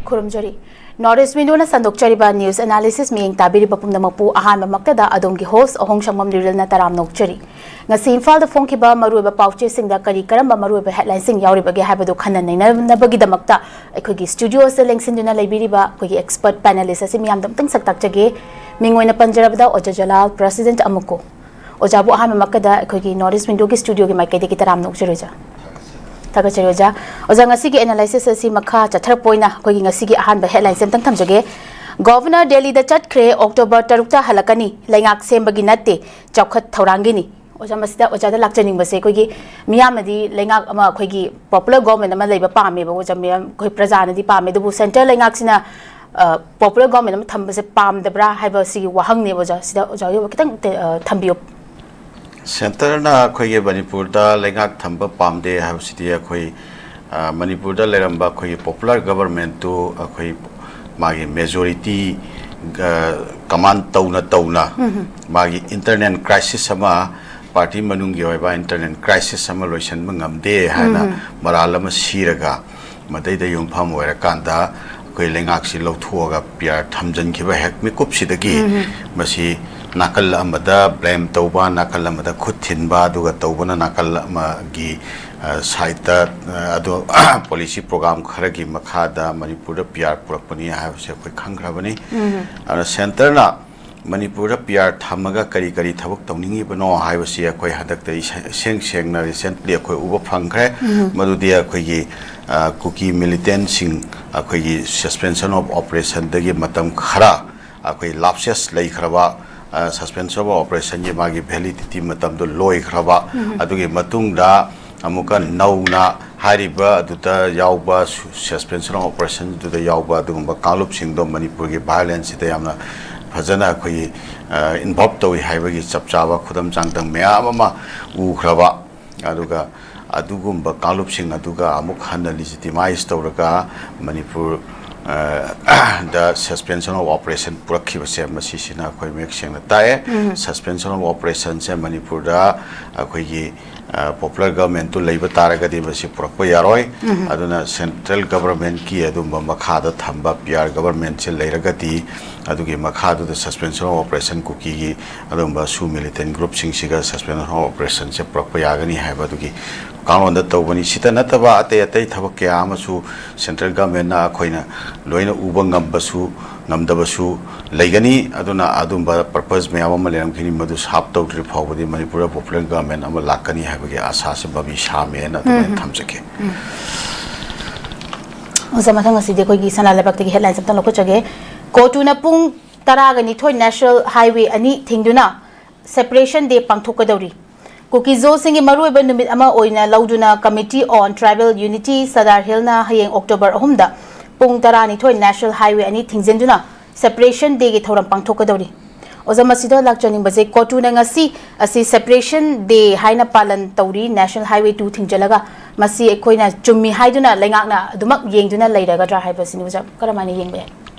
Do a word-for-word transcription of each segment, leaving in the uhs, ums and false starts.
ꯈꯨꯔꯨꯝꯖꯔꯤ꯫ North East Window ꯅ ꯁꯟꯗꯣꯛꯆꯔꯤꯕ news analysis ꯃꯤꯠꯌꯦꯡ ꯇꯥꯕꯤꯔꯤꯕ ꯄꯨꯝꯅꯃꯛꯄꯨ ꯑꯍꯥꯟꯕꯃꯛꯇꯗ ꯑꯗꯣꯝꯒꯤ host ꯑꯍꯣꯡꯁꯪꯕꯝ ꯔꯤꯔꯦꯜꯅ ꯇꯔꯥꯝꯅ ꯑꯣꯛꯆꯔꯤ꯫ ꯉꯁꯤ ꯏꯝꯐꯥꯜꯗ ꯐꯣꯡꯈꯤꯕ ꯃꯔꯨꯑꯣꯏꯕ ꯄꯥꯎꯆꯦꯁꯤꯡꯗ ꯀꯔꯤ ꯀꯔꯝꯕ ꯃꯔꯨꯑꯣꯏꯕ headline ꯁꯤꯡ ꯌꯥꯎꯔꯤꯕꯒꯦ ꯍꯥꯏꯕꯗꯨ ꯈꯟꯅ ꯅꯩꯅꯅꯕꯒꯤꯗꯃꯛꯇ ꯑꯩꯈꯣꯏꯒꯤ studio ꯑꯁꯤꯗ ꯂꯦꯡꯁꯤꯟꯗꯨꯅ ꯂꯩꯕꯤꯔꯤꯕ ꯑꯩꯈꯣꯏꯒꯤ expert panelist ꯑꯁꯤ ꯃꯤꯌꯥꯝꯗ ꯑꯃꯨꯛꯇꯪ ꯁꯛ ꯇꯥꯛꯆꯒꯦ꯫ ꯃꯤꯡ ꯑꯣꯏꯅ ꯄꯟꯖꯔꯕꯗ ꯑꯣꯖꯥ ꯖꯂꯥꯜ, president ꯑꯃꯨꯀꯣ꯫ ꯑꯣꯖꯥꯕꯨ ꯑꯍꯥꯟꯕꯃꯛꯇꯗ ꯑꯩꯈꯣꯏꯒꯤ North East Window ꯒꯤ studio ꯒꯤ ꯃꯥꯏꯀꯩꯗꯒꯤ ꯇꯔꯥꯝꯅ ꯑꯣꯛꯆꯔꯤ ꯑꯣꯖꯥ꯫ ꯊꯥꯒꯠꯆꯔꯤ ꯑꯣꯖꯥ꯫ ꯑꯣꯖꯥ, ꯉꯁꯤꯒꯤ analysis ꯑꯁꯤ ꯃꯈꯥ ꯆꯠꯊꯔꯛꯄ ꯑꯣꯏꯅ ꯑꯩꯈꯣꯏꯒꯤ ꯉꯁꯤꯒꯤ ꯑꯍꯥꯟꯕ headline ꯁꯦ ꯑꯝꯇꯪ ꯊꯝꯖꯒꯦ꯫ Governor ꯗꯦꯜꯂꯤꯗ ꯆꯠꯈ꯭ꯔꯦ, October ꯇꯔꯨꯛꯇ ꯍꯜꯂꯛꯀꯅꯤ, ꯂꯩꯉꯥꯛ ꯁꯦꯝꯕꯒꯤ ꯅꯠꯇꯦ, ꯆꯥꯎꯈꯠ ꯊꯧꯔꯥꯡꯒꯤꯅꯤ꯫ ꯑꯣꯖꯥ, ꯃꯁꯤꯗ ꯑꯣꯖꯥꯗ ꯂꯥꯛꯆꯅꯤꯡꯕꯁꯦ ꯑꯩꯈꯣꯏꯒꯤ ꯃꯤꯌꯥꯝꯅꯗꯤ ꯂꯩꯉꯥꯛ ꯑꯃ, ꯑꯩꯈꯣꯏꯒꯤ popular government ꯑꯃ ꯂꯩꯕ ꯄꯥꯝꯃꯦꯕ ꯑꯣꯖꯥ, ꯃꯌꯥꯝ ꯑꯩꯈꯣꯏ ꯄ꯭ꯔꯖꯥꯅꯗꯤ ꯄꯥꯝꯃꯦ, ꯑꯗꯨꯕꯨ centre ꯂꯩꯉꯥꯛꯁꯤꯅ, ꯑ, popular government ꯑꯃ ꯊꯝꯕꯁꯦ ꯄꯥꯝꯗꯕ꯭ꯔꯥ ꯍꯥꯏꯕ ꯁꯤꯒꯤ ꯋꯥꯍꯪꯅꯦꯕ ꯑꯣꯖꯥ꯫ ꯁꯤꯗ ꯑꯣꯖꯥ ꯍꯣꯏ ꯈꯤꯇꯪ ꯇꯦ-, ꯑ, ꯊꯝꯕꯤꯌꯨ꯫ Centre ꯅ ꯑꯩꯈꯣꯏꯒꯤ ꯃꯅꯤꯄꯨꯔꯗ ꯂꯩꯉꯥꯛ ꯊꯝꯕ ꯄꯥꯝꯗꯦ ꯍꯥꯏꯕꯁꯤꯗꯤ ꯑꯩꯈꯣꯏ, ꯑ, ꯃꯅꯤꯄꯨꯔꯗ ꯂꯩꯔꯝꯕ ꯑꯩꯈꯣꯏꯒꯤ popular government ꯇꯨ ꯑꯩꯈꯣꯏ ꯃꯥꯒꯤ majority, ꯑ, command ꯇꯧꯅ ꯇꯧꯅ ꯃꯥꯒꯤ internal crisis ꯑꯃ, party ꯃꯅꯨꯡꯒꯤ ꯑꯣꯏꯕ internal crisis ꯑꯃ ꯂꯣꯏꯁꯤꯟꯕ ꯉꯝꯗꯦ ꯍꯥꯏꯅ ꯃꯔꯥꯜ ꯑꯃ ꯁꯤꯔꯒ ꯃꯗꯩꯗ ꯌꯨꯝꯐꯝ ꯑꯣꯏꯔꯀꯥꯟꯗ ꯑꯩꯈꯣꯏ ꯂꯩꯉꯥꯛꯁꯤ ꯂꯧꯊꯣꯛꯑꯒ P R ꯊꯝꯖꯤꯟꯈꯤꯕ ꯍꯦꯛ ꯃꯤꯀꯨꯞꯁꯤꯗꯒꯤ ꯃꯁꯤ ꯅꯥꯀꯜ ꯑꯃꯗ blame ꯇꯧꯕ, ꯅꯥꯀꯜ ꯑꯃꯗ ꯈꯨꯠ ꯊꯤꯟꯕ, ꯑꯗꯨꯒ ꯇꯧꯕꯅ ꯅꯥꯀꯜ ꯑꯃꯒꯤ, ꯑ, side ꯇ, ꯑ, ꯑꯗꯨ policy program ꯈꯔꯒꯤ ꯃꯈꯥꯗ ꯃꯅꯤꯄꯨꯔꯗ P R ꯄꯨꯔꯛꯄꯅꯤ ꯍꯥꯏꯕꯁꯦ ꯑꯩꯈꯣꯏ ꯈꯪꯈ꯭ꯔꯕꯅꯤ꯫ ꯑꯗꯨꯅ centre ꯅ ꯃꯅꯤꯄꯨꯔꯗ P R ꯊꯝꯃꯒ ꯀꯔꯤ ꯀꯔꯤ ꯊꯕꯛ ꯇꯧꯅꯤꯡꯉꯤꯕꯅꯣ ꯍꯥꯏꯕꯁꯤ ꯑꯩꯈꯣꯏ ꯍꯟꯗꯛꯇ ꯏꯁꯦꯡ ꯁꯦꯡꯅ recently ꯑꯩꯈꯣꯏ ꯎꯕ ꯐꯪꯈ꯭ꯔꯦ꯫ ꯃꯗꯨꯗꯤ ꯑꯩꯈꯣꯏꯒꯤ, ꯑ, ꯀꯨꯀꯤ militant ꯁꯤꯡ ꯑꯩꯈꯣꯏꯒꯤ suspension of operation ꯗꯒꯤ ꯃꯇꯝ ꯈꯔ ꯑꯩꯈꯣꯏ lapses ꯂꯩꯈ꯭ꯔꯕ, ꯑ, suspension of operation ꯒꯤ ꯃꯥꯒꯤ validity ꯃꯇꯝꯗꯣ ꯂꯣꯏꯈ꯭ꯔꯕ, ꯑꯗꯨꯒꯤ ꯃꯇꯨꯡꯗ ꯑꯃꯨꯛꯀ ꯅꯧꯅ ꯍꯥꯏꯔꯤꯕ ꯑꯗꯨꯗ ꯌꯥꯎꯕ ꯁꯨ-, suspension of operation ꯗꯨꯗ ꯌꯥꯎꯕ ꯑꯗꯨꯒꯨꯝꯕ ꯀꯥꯡꯂꯨꯞꯁꯤꯡꯗꯣ ꯃꯅꯤꯄꯨꯔꯒꯤ violence ꯁꯤꯗ ꯌꯥꯝꯅ ꯐꯖꯅ ꯑꯩꯈꯣꯏꯒꯤ, ꯑ, involve ꯇꯧꯏ ꯍꯥꯏꯕꯒꯤ ꯆꯞ ꯆꯥꯕ ꯈꯨꯗꯝ ꯆꯥꯡꯗꯝ ꯃꯌꯥꯝ ꯑꯃ ꯎꯈ꯭ꯔꯕ꯫ ꯑꯗꯨꯒ ꯑꯗꯨꯒꯨꯝꯕ ꯀꯥꯡꯂꯨꯞꯁꯤꯡ ꯑꯗꯨꯒ ꯑꯃꯨꯛ ꯍꯟꯅ legitimize ꯇꯧꯔꯒ ꯃꯅꯤꯄꯨꯔ, ꯑ, ꯗ suspension of operation ꯄꯨꯔꯛꯈꯤꯕꯁꯦ ꯃꯁꯤꯁꯤꯅ ꯑꯩꯈꯣꯏ ꯃꯌꯦꯛ ꯁꯦꯡꯅ ꯇꯥꯛꯑꯦ꯫ Suspension of operation ꯁꯦ ꯃꯅꯤꯄꯨꯔꯗ ꯑꯩꯈꯣꯏꯒꯤ, ꯄꯣꯄꯨꯂꯔ ꯒꯚꯔꯟꯃꯦꯟꯠꯇꯨ ꯂꯩꯕ ꯇꯥꯔꯒꯗꯤ ꯃꯁꯤ ꯄꯨꯔꯛꯄ ꯌꯥꯔꯣꯏ꯫ ꯑꯗꯨꯅ ꯁꯦꯟꯇ꯭ꯔꯦꯜ ꯒꯚꯔꯟꯃꯦꯟꯠꯀꯤ ꯑꯗꯨꯝꯕ ꯃꯈꯥꯗ ꯊꯝꯕ ꯄꯤ ꯑꯥꯔ ꯒꯚꯔꯟꯃꯦꯟꯠꯁꯦ ꯂꯩꯔꯒꯗꯤ, ꯑꯗꯨꯒꯤ ꯃꯈꯥꯗꯨꯗ ꯁꯁꯄꯦꯟꯁꯟ ꯑꯣꯐ ꯑꯣꯄꯔꯦꯁꯟ ꯀꯨꯀꯤꯒꯤ ꯑꯗꯨꯝꯕ ꯁꯨ ꯃꯤꯂꯤꯇꯦꯟ ꯒ꯭ꯔꯨꯞꯁꯤꯡꯁꯤꯒ ꯁꯁꯄꯦꯟꯁꯟ ꯑꯣꯐ ꯑꯣꯄꯔꯦꯁꯟꯁꯦ ꯄꯨꯔꯛꯄ ꯌꯥꯒꯅꯤ ꯍꯥꯏꯕ ꯑꯗꯨꯒꯤ ꯀꯥꯡꯂꯣꯟꯗ ꯇꯧꯕꯅꯤ꯫ ꯁꯤꯇ ꯅꯠꯇꯕ ꯑꯇꯩ ꯑꯇꯩ ꯊꯕꯛ ꯀꯌꯥ ꯑꯃꯁꯨ ꯁꯦꯟꯇ꯭ꯔꯦꯜ ꯒꯚꯔꯟꯃꯦꯟꯠꯅ ꯑꯩꯈꯣꯏꯅ ꯂꯣꯏꯅ ꯎꯕ ꯉꯝꯕꯁꯨ ꯉꯝꯗꯕꯁꯨ ꯂꯩꯒꯅꯤ꯫ ꯑꯗꯨꯅ ꯑꯗꯨꯝꯕ ꯄꯔꯄꯁ ꯃꯌꯥꯝ ꯑꯃ ꯂꯩꯔꯝꯈꯤꯅꯤ, ꯃꯗꯨ ꯁꯥꯞ ꯇꯧꯗ꯭ꯔꯤ ꯐꯥꯎꯕꯗꯤ ꯃꯅꯤꯄꯨꯔꯗ ꯄꯣꯄꯨꯂꯔ ꯒꯚꯔꯟꯃꯦꯟꯠ ꯑꯃ ꯂꯥꯛꯀꯅꯤ ꯍꯥꯏꯕꯒꯤ ꯑꯥꯁꯥꯁꯦ ꯕꯕꯤ ꯁꯥꯝꯃꯦꯅ ꯑꯗꯨꯃꯥꯏꯅ ꯊꯝꯖꯒꯦ꯫ ꯑꯣꯖꯥ, ꯃꯊꯪ ꯑꯁꯤꯗꯤ ꯑꯩꯈꯣꯏꯒꯤ ꯁꯅꯥ ꯂꯩꯕꯥꯛꯇꯒꯤ ꯍꯦꯗꯂꯥꯏꯟꯁ ꯑꯝꯇꯪ ꯂꯧꯈꯠꯆꯒꯦ꯫ ꯀꯣꯇꯨꯅ ꯄꯨꯡ ꯇꯔꯥꯒ ꯅꯤꯊꯣꯏ ꯅꯦꯁꯅꯦꯜ ꯍꯥꯏꯋꯦ ꯑꯅꯤ ꯊꯤꯡꯗꯨꯅ ꯁꯦꯄꯔꯦꯁꯟ ꯗꯦ ꯄꯥꯡꯊꯣꯛꯀꯗꯧꯔꯤ꯫ ꯀꯨꯀꯤꯖꯣꯁꯤꯡꯒꯤ ꯃꯔꯨꯑꯣꯏꯕ ꯅꯨꯃꯤꯠ ꯑꯃ ꯑꯣꯏꯅ ꯂꯧꯗꯨꯅ ꯀꯃꯤꯇꯤ ꯑꯣꯟ ꯇ꯭ꯔꯥꯏꯕꯦꯜ ꯌꯨꯅꯤꯇꯤ ꯁꯗꯥꯔ ꯍꯤꯜꯅ ꯍꯌꯦꯡ ꯑꯣꯛꯇꯣꯕꯔ ꯑꯍꯨꯝꯗ ꯄꯨꯡ ꯇꯔꯥꯅꯤꯊꯣꯏ ꯅꯦꯁꯅꯦꯜ ꯍꯥꯏꯋꯦ ꯑꯅꯤ ꯊꯤꯡꯖꯤꯟꯗꯨꯅ ꯁꯦꯄꯔꯦꯁꯟ ꯗꯦꯒꯤ ꯊꯧꯔꯝ ꯄꯥꯡꯊꯣꯛꯀꯗꯧꯔꯤ꯫ ꯑꯣꯖꯥ, ꯃꯁꯤꯗ ꯂꯥꯛꯆꯅꯤꯡꯕꯁꯦ, ꯀꯣꯇꯨꯅ ꯉꯁꯤ ꯑꯁꯤ ꯁꯦꯄꯔꯦꯁꯟ ꯗꯦ ꯍꯥꯏꯅ ꯄꯥꯂꯟ ꯇꯧꯔꯤ, ꯅꯦꯁꯅꯦꯜ ꯍꯥꯏꯋꯦ ꯇꯨ ꯊꯤꯡꯖꯤꯜꯂꯒ, ꯃꯁꯤ ꯑꯩꯈꯣꯏꯅ ꯆꯨꯝꯃꯤ ꯍꯥꯏꯗꯨꯅ ꯂꯩꯉꯥꯛꯅ ꯑꯗꯨꯃꯛ ꯌꯦꯡꯗꯨꯅ ꯂꯩꯔꯒꯗ꯭ꯔꯥ ꯍꯥꯏꯕꯁꯤꯅꯤ꯫ ꯑꯣꯖꯥ, ꯀꯔꯝꯍꯥꯏꯅ ꯌꯦꯡꯕ ꯌꯥꯏ?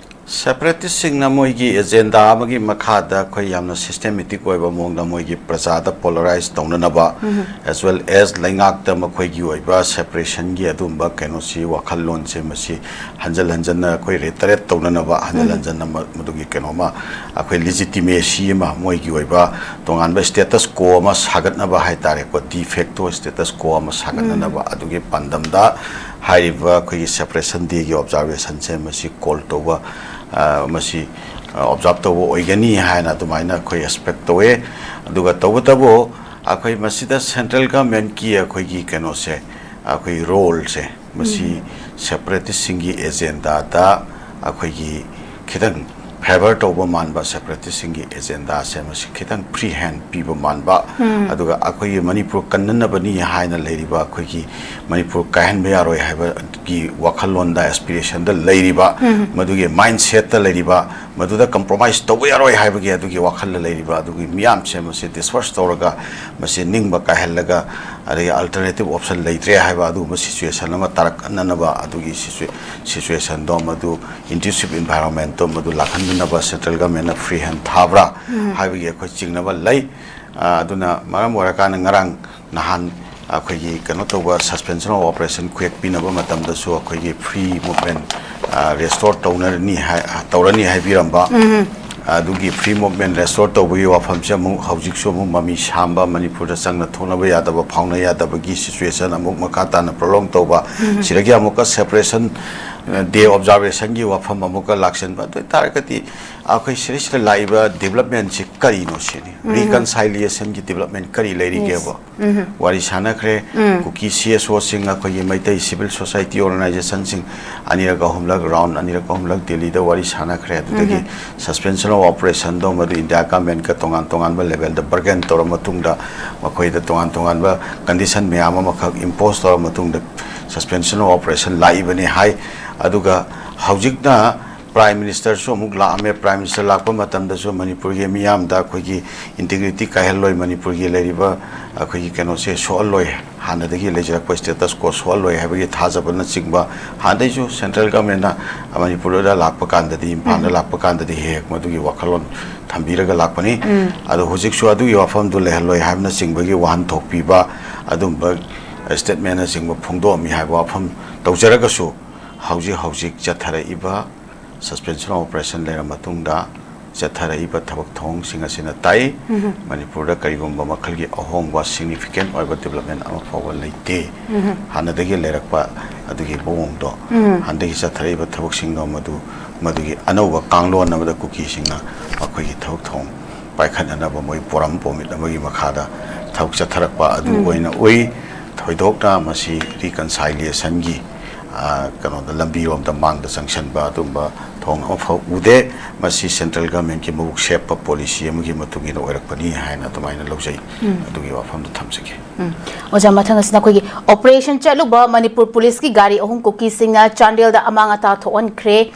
ꯁꯦꯄꯔꯦꯇꯤꯁꯁꯤꯡꯅ ꯃꯣꯏꯒꯤ ꯑꯦꯖꯦꯟꯗꯥ ꯑꯃꯒꯤ ꯃꯈꯥꯗ ꯑꯩꯈꯣꯏ ꯌꯥꯝꯅ ꯁꯤꯁꯇꯦꯃꯦꯇꯤꯛ ꯑꯣꯏꯕ ꯃꯑꯣꯡꯗ ꯃꯣꯏꯒꯤ ꯄ꯭ꯔꯖꯥꯗ ꯄꯣꯂꯔꯥꯏꯁ ꯇꯧꯅꯅꯕ, as well as ꯂꯩꯉꯥꯛꯇ ꯃꯈꯣꯏꯒꯤ ꯑꯣꯏꯕ ꯁꯦꯄꯔꯦꯁꯟꯒꯤ ꯑꯗꯨꯝꯕ ꯀꯩꯅꯣꯁꯤ, ꯋꯥꯈꯜꯂꯣꯟꯁꯦ ꯃꯁꯤ ꯍꯟꯖꯤꯟ ꯍꯟꯖꯤꯟꯅ ꯑꯩꯈꯣꯏ ꯔꯤꯇꯔꯦꯠ ꯇꯧꯅꯅꯕ, ꯍꯟꯖꯤꯟ ꯍꯟꯖꯤꯟꯅ ꯃ-, ꯃꯗꯨꯒꯤ ꯀꯩꯅꯣꯃ, ꯑꯩꯈꯣꯏ ꯂꯤꯖꯤꯇꯤꯃꯦꯁꯤ ꯑꯃ, ꯃꯣꯏꯒꯤ ꯑꯣꯏꯕ ꯇꯣꯉꯥꯟꯕ ꯁ꯭ꯇꯦꯇꯁ ꯀꯣ ꯑꯃ ꯁꯥꯒꯠꯅꯕ ꯍꯥꯏ ꯇꯥꯔꯦꯀꯣ, ꯗꯤ ꯐꯦꯛꯇꯣ ꯁ꯭ꯇꯦꯇꯁ ꯀꯣ ꯑꯃ ꯁꯥꯒꯠꯅꯅꯕ ꯑꯗꯨꯒꯤ ꯄꯥꯟꯗꯝꯗ ꯍꯥꯏꯔꯤꯕ ꯑꯩꯈꯣꯏꯒꯤ ꯁꯦꯄꯔꯦꯁꯟ ꯗꯦꯒꯤ ꯑꯣꯕꯖꯥꯔꯕꯦꯁꯟꯁꯦ ꯃꯁꯤ ꯀꯣꯜ ꯇꯧꯕ, ꯑ, ꯃꯁꯤ, ꯑ, ꯑꯣꯕꯖꯥꯔꯕ ꯇꯧꯕ ꯑꯣꯏꯒꯅꯤ ꯍꯥꯏꯅ ꯑꯗꯨꯃꯥꯏꯅ ꯑꯩꯈꯣꯏ ꯑꯦꯛꯁꯄꯦꯛ ꯇꯧꯋꯦ꯫ ꯑꯗꯨꯒ ꯇꯧꯕꯇꯕꯨ ꯑꯩꯈꯣꯏ ꯃꯁꯤꯗ ꯁꯦꯟꯇ꯭ꯔꯦꯜ ꯒꯚꯔꯟꯃꯦꯟꯠꯀꯤ ꯑꯩꯈꯣꯏꯒꯤ ꯀꯩꯅꯣꯁꯦ, ꯑꯩꯈꯣꯏ ꯔꯣꯜꯁꯦ, ꯃꯁꯤ ꯁꯦꯄꯔꯦꯇꯤꯁꯁꯤꯡꯒꯤ ꯑꯦꯖꯦꯟꯗꯥꯗ ꯑꯩꯈꯣꯏꯒꯤ ꯈꯤꯇꯪ ꯐꯦꯚꯔ ꯇꯧꯕ ꯃꯥꯟꯕ, ꯁꯦꯄꯔꯦꯇꯤꯁꯁꯤꯡꯒꯤ ꯑꯦꯖꯦꯟꯗꯥꯁꯦ ꯃꯁꯤ ꯈꯤꯇꯪ ꯐ꯭ꯔꯤ ꯍꯦꯟ ꯄꯤꯕ ꯃꯥꯟꯕ, ꯑꯗꯨꯒ ꯑꯩꯈꯣꯏꯒꯤ ꯃꯅꯤꯄꯨꯔ ꯀꯟꯅꯅꯕꯅꯤ ꯍꯥꯏꯅ ꯂꯩꯔꯤꯕ, ꯑꯩꯈꯣꯏꯒꯤ ꯃꯅꯤꯄꯨꯔ ꯀꯥꯏꯍꯟꯕ ꯌꯥꯔꯣꯏ ꯍꯥꯏꯕꯒꯤ ꯋꯥꯈꯜꯂꯣꯟꯗ, ꯑꯦꯁꯄꯤꯔꯦꯁꯟꯗ ꯂꯩꯔꯤꯕ, ꯃꯗꯨꯒꯤ ꯃꯥꯏꯟꯁꯦꯠꯇ ꯂꯩꯔꯤꯕ, ꯃꯗꯨꯗ ꯀꯝꯄ꯭ꯔꯣꯃꯥꯏꯁ ꯇꯧꯕ ꯌꯥꯔꯣꯏ ꯍꯥꯏꯕꯒꯤ ꯑꯗꯨꯒꯤ ꯋꯥꯈꯜꯗ ꯂꯩꯔꯤꯕ ꯑꯗꯨꯒꯤ ꯃꯤꯌꯥꯝꯁꯦ ꯃꯁꯤ ꯗꯤꯁꯄꯔꯁ ꯇꯧꯔꯒ, ꯃꯁꯤ ꯅꯤꯡꯕ ꯀꯥꯏꯍꯜꯂꯒ, ꯑꯗꯒꯤ ꯑꯜꯇꯔꯅꯦꯇꯤꯚ ꯑꯣꯞꯁꯟ ꯂꯩꯇ꯭ꯔꯦ ꯍꯥꯏꯕ ꯑꯗꯨꯒꯨꯝꯕ ꯁꯤꯆꯨꯋꯦꯁꯟ ꯑꯃ ꯇꯥꯔꯛꯅꯅꯕ ꯑꯗꯨꯒꯤ ꯁꯤꯆꯨꯋꯦꯁꯟꯗꯣ, ꯃꯗꯨ ꯏꯟꯗ꯭ꯌꯨꯁꯤꯞ ꯏꯟꯚꯥꯏꯔꯣꯟꯃꯦꯟꯠꯇꯣ ꯃꯗꯨ ꯂꯥꯛꯍꯟꯗꯅꯕ ꯁꯦꯟꯇ꯭ꯔꯦꯜ ꯒꯚꯔꯟꯃꯦꯟꯠꯅ ꯐ꯭ꯔꯤ ꯍꯦꯟ ꯊꯥꯕ꯭ꯔꯥ ꯍꯥꯏꯕꯒꯤ ꯑꯩꯈꯣꯏ ꯆꯤꯡꯅꯕ ꯂꯩ꯫ ꯑ, ꯑꯗꯨꯅ ꯃꯔꯝ ꯑꯣꯏꯔꯀꯥꯟꯗ ꯉꯔꯥꯡ ꯅꯍꯥꯟ ꯑꯩꯈꯣꯏꯒꯤ ꯀꯩꯅꯣ ꯇꯧꯕ, suspension of operation ꯈꯨꯌꯦꯛ ꯄꯤꯅꯕ ꯃꯇꯝꯗꯁꯨ ꯑꯩꯈꯣꯏꯒꯤ free movement, ꯑ, restore ꯇꯧꯅꯔꯅꯤ ꯍꯥꯏ-, ꯇꯧꯔꯅꯤ ꯍꯥꯏꯕꯤꯔꯝꯕ꯫ ꯑꯗꯨꯒꯤ free movement restore ꯇꯧꯕꯒꯤ ꯋꯥꯐꯝꯁꯦ ꯑꯃꯨꯛ ꯍꯧꯖꯤꯛꯁꯨ ꯑꯃꯨꯛ ꯃꯃꯤ ꯁꯥꯝꯕ, ꯃꯅꯤꯄꯨꯔꯗ ꯆꯪꯅ ꯊꯣꯛꯅꯕ ꯌꯥꯗꯕ, ꯐꯥꯎꯅ ꯌꯥꯗꯕꯒꯤ situation ꯑꯃꯨꯛ ꯃꯈꯥ ꯇꯥꯅ prolong ꯇꯧꯕ, ꯁꯤꯗꯒꯤ ꯑꯃꯨꯛꯀ separation, ꯑ, day observationꯒꯤ ꯋꯥꯐꯝ ꯑꯃꯨꯛꯀ ꯂꯥꯛꯁꯤꯟꯕ꯫ ꯑꯗꯨ ꯑꯣꯏꯇꯥꯔꯒꯗꯤ ꯑꯩꯈꯣꯏ ꯁꯤꯗꯩꯁꯤꯗ ꯂꯥꯛꯏꯕ developmentꯁꯤ ꯀꯔꯤꯅꯣ ꯁꯤꯅꯤ꯫ Reconciliationꯒꯤ development ꯀꯔꯤ ꯂꯩꯔꯤꯒꯦꯕ? ꯋꯥꯔꯤ ꯁꯥꯟꯅꯈ꯭ꯔꯦ꯫ ꯀꯨꯀꯤ CSOꯁꯤꯡ, ꯑꯩꯈꯣꯏꯒꯤ ꯃꯩꯇꯩ civil society organizationꯁꯤꯡ ꯑꯅꯤꯔꯛ ꯑꯍꯨꯝꯂꯛ, round ꯑꯅꯤꯔꯛ ꯑꯍꯨꯝꯂꯛ ꯗꯦꯜꯂꯤꯗ ꯋꯥꯔꯤ ꯁꯥꯟꯅꯈ꯭ꯔꯦ꯫ ꯑꯗꯨꯗꯒꯤ suspension of operationꯗꯣ ꯃꯗꯨ ꯏꯟꯗꯤꯌꯥ governmentꯀ ꯇꯣꯉꯥꯟ ꯇꯣꯉꯥꯟꯕ levelꯗ bargain ꯇꯧꯔ ꯃꯇꯨꯡꯗ, ꯃꯈꯣꯏꯗ ꯇꯣꯉꯥꯟ ꯇꯣꯉꯥꯟꯕ condition ꯃꯌꯥꯝ ꯑꯃꯈꯛ impose ꯇꯧꯔ ꯃꯇꯨꯡꯗ suspension of operation ꯂꯥꯛꯏꯕꯅꯤ ꯍꯥꯏ꯫ ꯑꯗꯨꯒ ꯍꯧꯖꯤꯛꯅ Prime Ministerꯁꯨ ꯑꯃꯨꯛ ꯂꯥꯛꯑꯝꯃꯦ꯫ Prime Minister ꯂꯥꯛꯄ ꯃꯇꯝꯗꯁꯨ ꯃꯅꯤꯄꯨꯔꯒꯤ ꯃꯤꯌꯥꯝꯗ ꯑꯩꯈꯣꯏꯒꯤ integrity ꯀꯥꯏꯍꯜꯂꯣꯏ, ꯃꯅꯤꯄꯨꯔꯒꯤ ꯂꯩꯔꯤꯕ ꯑꯩꯈꯣꯏꯒꯤ ꯀꯩꯅꯣꯁꯦ ꯁꯣꯛꯍꯜꯂꯣꯏ, ꯍꯥꯟꯅꯗꯒꯤ ꯂꯩꯖꯔꯛꯄ status quo ꯁꯣꯛꯍꯜꯂꯣꯏ ꯍꯥꯏꯕꯒꯤ ꯊꯥꯖꯕꯅꯆꯤꯡꯕ, ꯍꯥꯟꯅꯗꯩꯁꯨ central governmentꯅ ꯃꯅꯤꯄꯨꯔꯗ ꯂꯥꯛꯄ ꯀꯥꯟꯗꯗꯤ, ꯏꯝꯐꯥꯜꯗ ꯂꯥꯛꯄ ꯀꯥꯟꯗꯗꯤ ꯍꯦꯛ ꯍꯦꯛ ꯃꯗꯨꯒꯤ ꯋꯥꯈꯜꯂꯣꯟ ꯊꯝꯕꯤꯔꯒ ꯂꯥꯛꯄꯅꯤ꯫ ꯑꯗꯣ ꯍꯧꯖꯤꯛꯁꯨ ꯑꯗꯨꯒꯤ ꯋꯥꯐꯝꯗꯨ ꯂꯩꯍꯜꯂꯣꯏ ꯍꯥꯏꯕꯅꯆꯤꯡꯕꯒꯤ ꯋꯥꯍꯟꯊꯣꯛ ꯄꯤꯕ, ꯑꯗꯨꯝꯕ statementꯅꯆꯤꯡꯕ ꯐꯣꯡꯗꯣꯛꯑꯝꯃꯤ ꯍꯥꯏꯕ ꯋꯥꯐꯝ ꯇꯧꯖꯔꯒꯁꯨ, ꯍꯧꯖꯤꯛ ꯍꯧꯖꯤꯛ ꯆꯠꯊꯔꯛꯏꯕ suspension of operation ꯂꯩꯔ ꯃꯇꯨꯡꯗ ꯆꯠꯊꯔꯛꯏꯕ ꯊꯕꯛ ꯊꯧꯑꯣꯡꯁꯤꯡ ꯑꯁꯤꯅ ꯇꯥꯛꯏ, ꯃꯅꯤꯄꯨꯔꯗ ꯀꯔꯤꯒꯨꯝꯕ ꯃꯈꯜꯒꯤ ꯑꯍꯣꯡꯕ, significant ꯑꯣꯏꯕ development ꯑꯃ ꯐꯥꯎꯕ ꯂꯩꯇꯦ꯫ ꯍꯥꯟꯅꯗꯒꯤ ꯂꯩꯔꯛꯄ ꯑꯗꯨꯒꯤ ꯃꯑꯣꯡꯗꯣ, ꯍꯥꯟꯅꯗꯒꯤ ꯆꯠꯊꯔꯛꯏꯕ ꯊꯕꯛꯁꯤꯡꯗꯣ ꯃꯗꯨ, ꯃꯗꯨꯒꯤ ꯑꯅꯧꯕ ꯀꯥꯡꯂꯣꯟ ꯑꯃꯗ ꯀꯨꯀꯤꯁꯤꯡꯅ ꯃꯈꯣꯏꯒꯤ ꯊꯕꯛ ꯊꯧꯑꯣꯡ ꯄꯥꯏꯈꯠꯅꯅꯕ ꯃꯣꯏ ꯄꯣꯔꯝ ꯄꯣꯃꯤꯠ ꯑꯃꯒꯤ ꯃꯈꯥꯗ ꯊꯕꯛ ꯆꯠꯊꯔꯛꯄ ꯑꯗꯨ ꯑꯣꯏꯅ ꯎꯏ꯫ ꯊꯣꯏꯗꯣꯛꯅ ꯃꯁꯤ reconciliationꯒꯤ, ꯑ, ꯀꯩꯅꯣꯗ, ꯂꯝꯕꯤꯔꯣꯝꯗ ꯃꯥꯡꯗ ꯆꯪꯁꯟꯕ ꯑꯗꯨꯝꯕ ꯊꯧꯑꯣꯡ ꯑꯃꯐꯥꯎ ꯎꯗꯦ꯫ ꯃꯁꯤ central governmentꯀꯤ ꯃꯕꯨꯛ ꯁꯦꯞꯄ policy ꯑꯃꯒꯤ ꯃꯇꯨꯡ ꯏꯟꯅ ꯑꯣꯏꯔꯛꯄꯅꯤ ꯍꯥꯏꯅ ꯑꯗꯨꯃꯥꯏꯅ ꯂꯧꯖꯩ꯫ ꯑꯗꯨꯒꯤ ꯋꯥꯐꯝꯗꯨ ꯊꯝꯖꯒꯦ꯫ ꯑꯣꯖꯥ, ꯃꯊꯪ ꯑꯁꯤꯅ ꯑꯩꯈꯣꯏꯒꯤ operation ꯆꯠꯂꯨꯕ ꯃꯅꯤꯄꯨꯔ ꯄꯨꯂꯤꯁꯀꯤ ꯒꯥꯔꯤ ꯑꯍꯨꯝ ꯀꯨꯀꯤꯁꯤꯡꯅ ꯆꯥꯟꯗꯦꯜꯗ ꯑꯃꯥꯡ ꯑꯇꯥ ꯊꯣꯛꯍꯟꯈ꯭ꯔꯦ꯫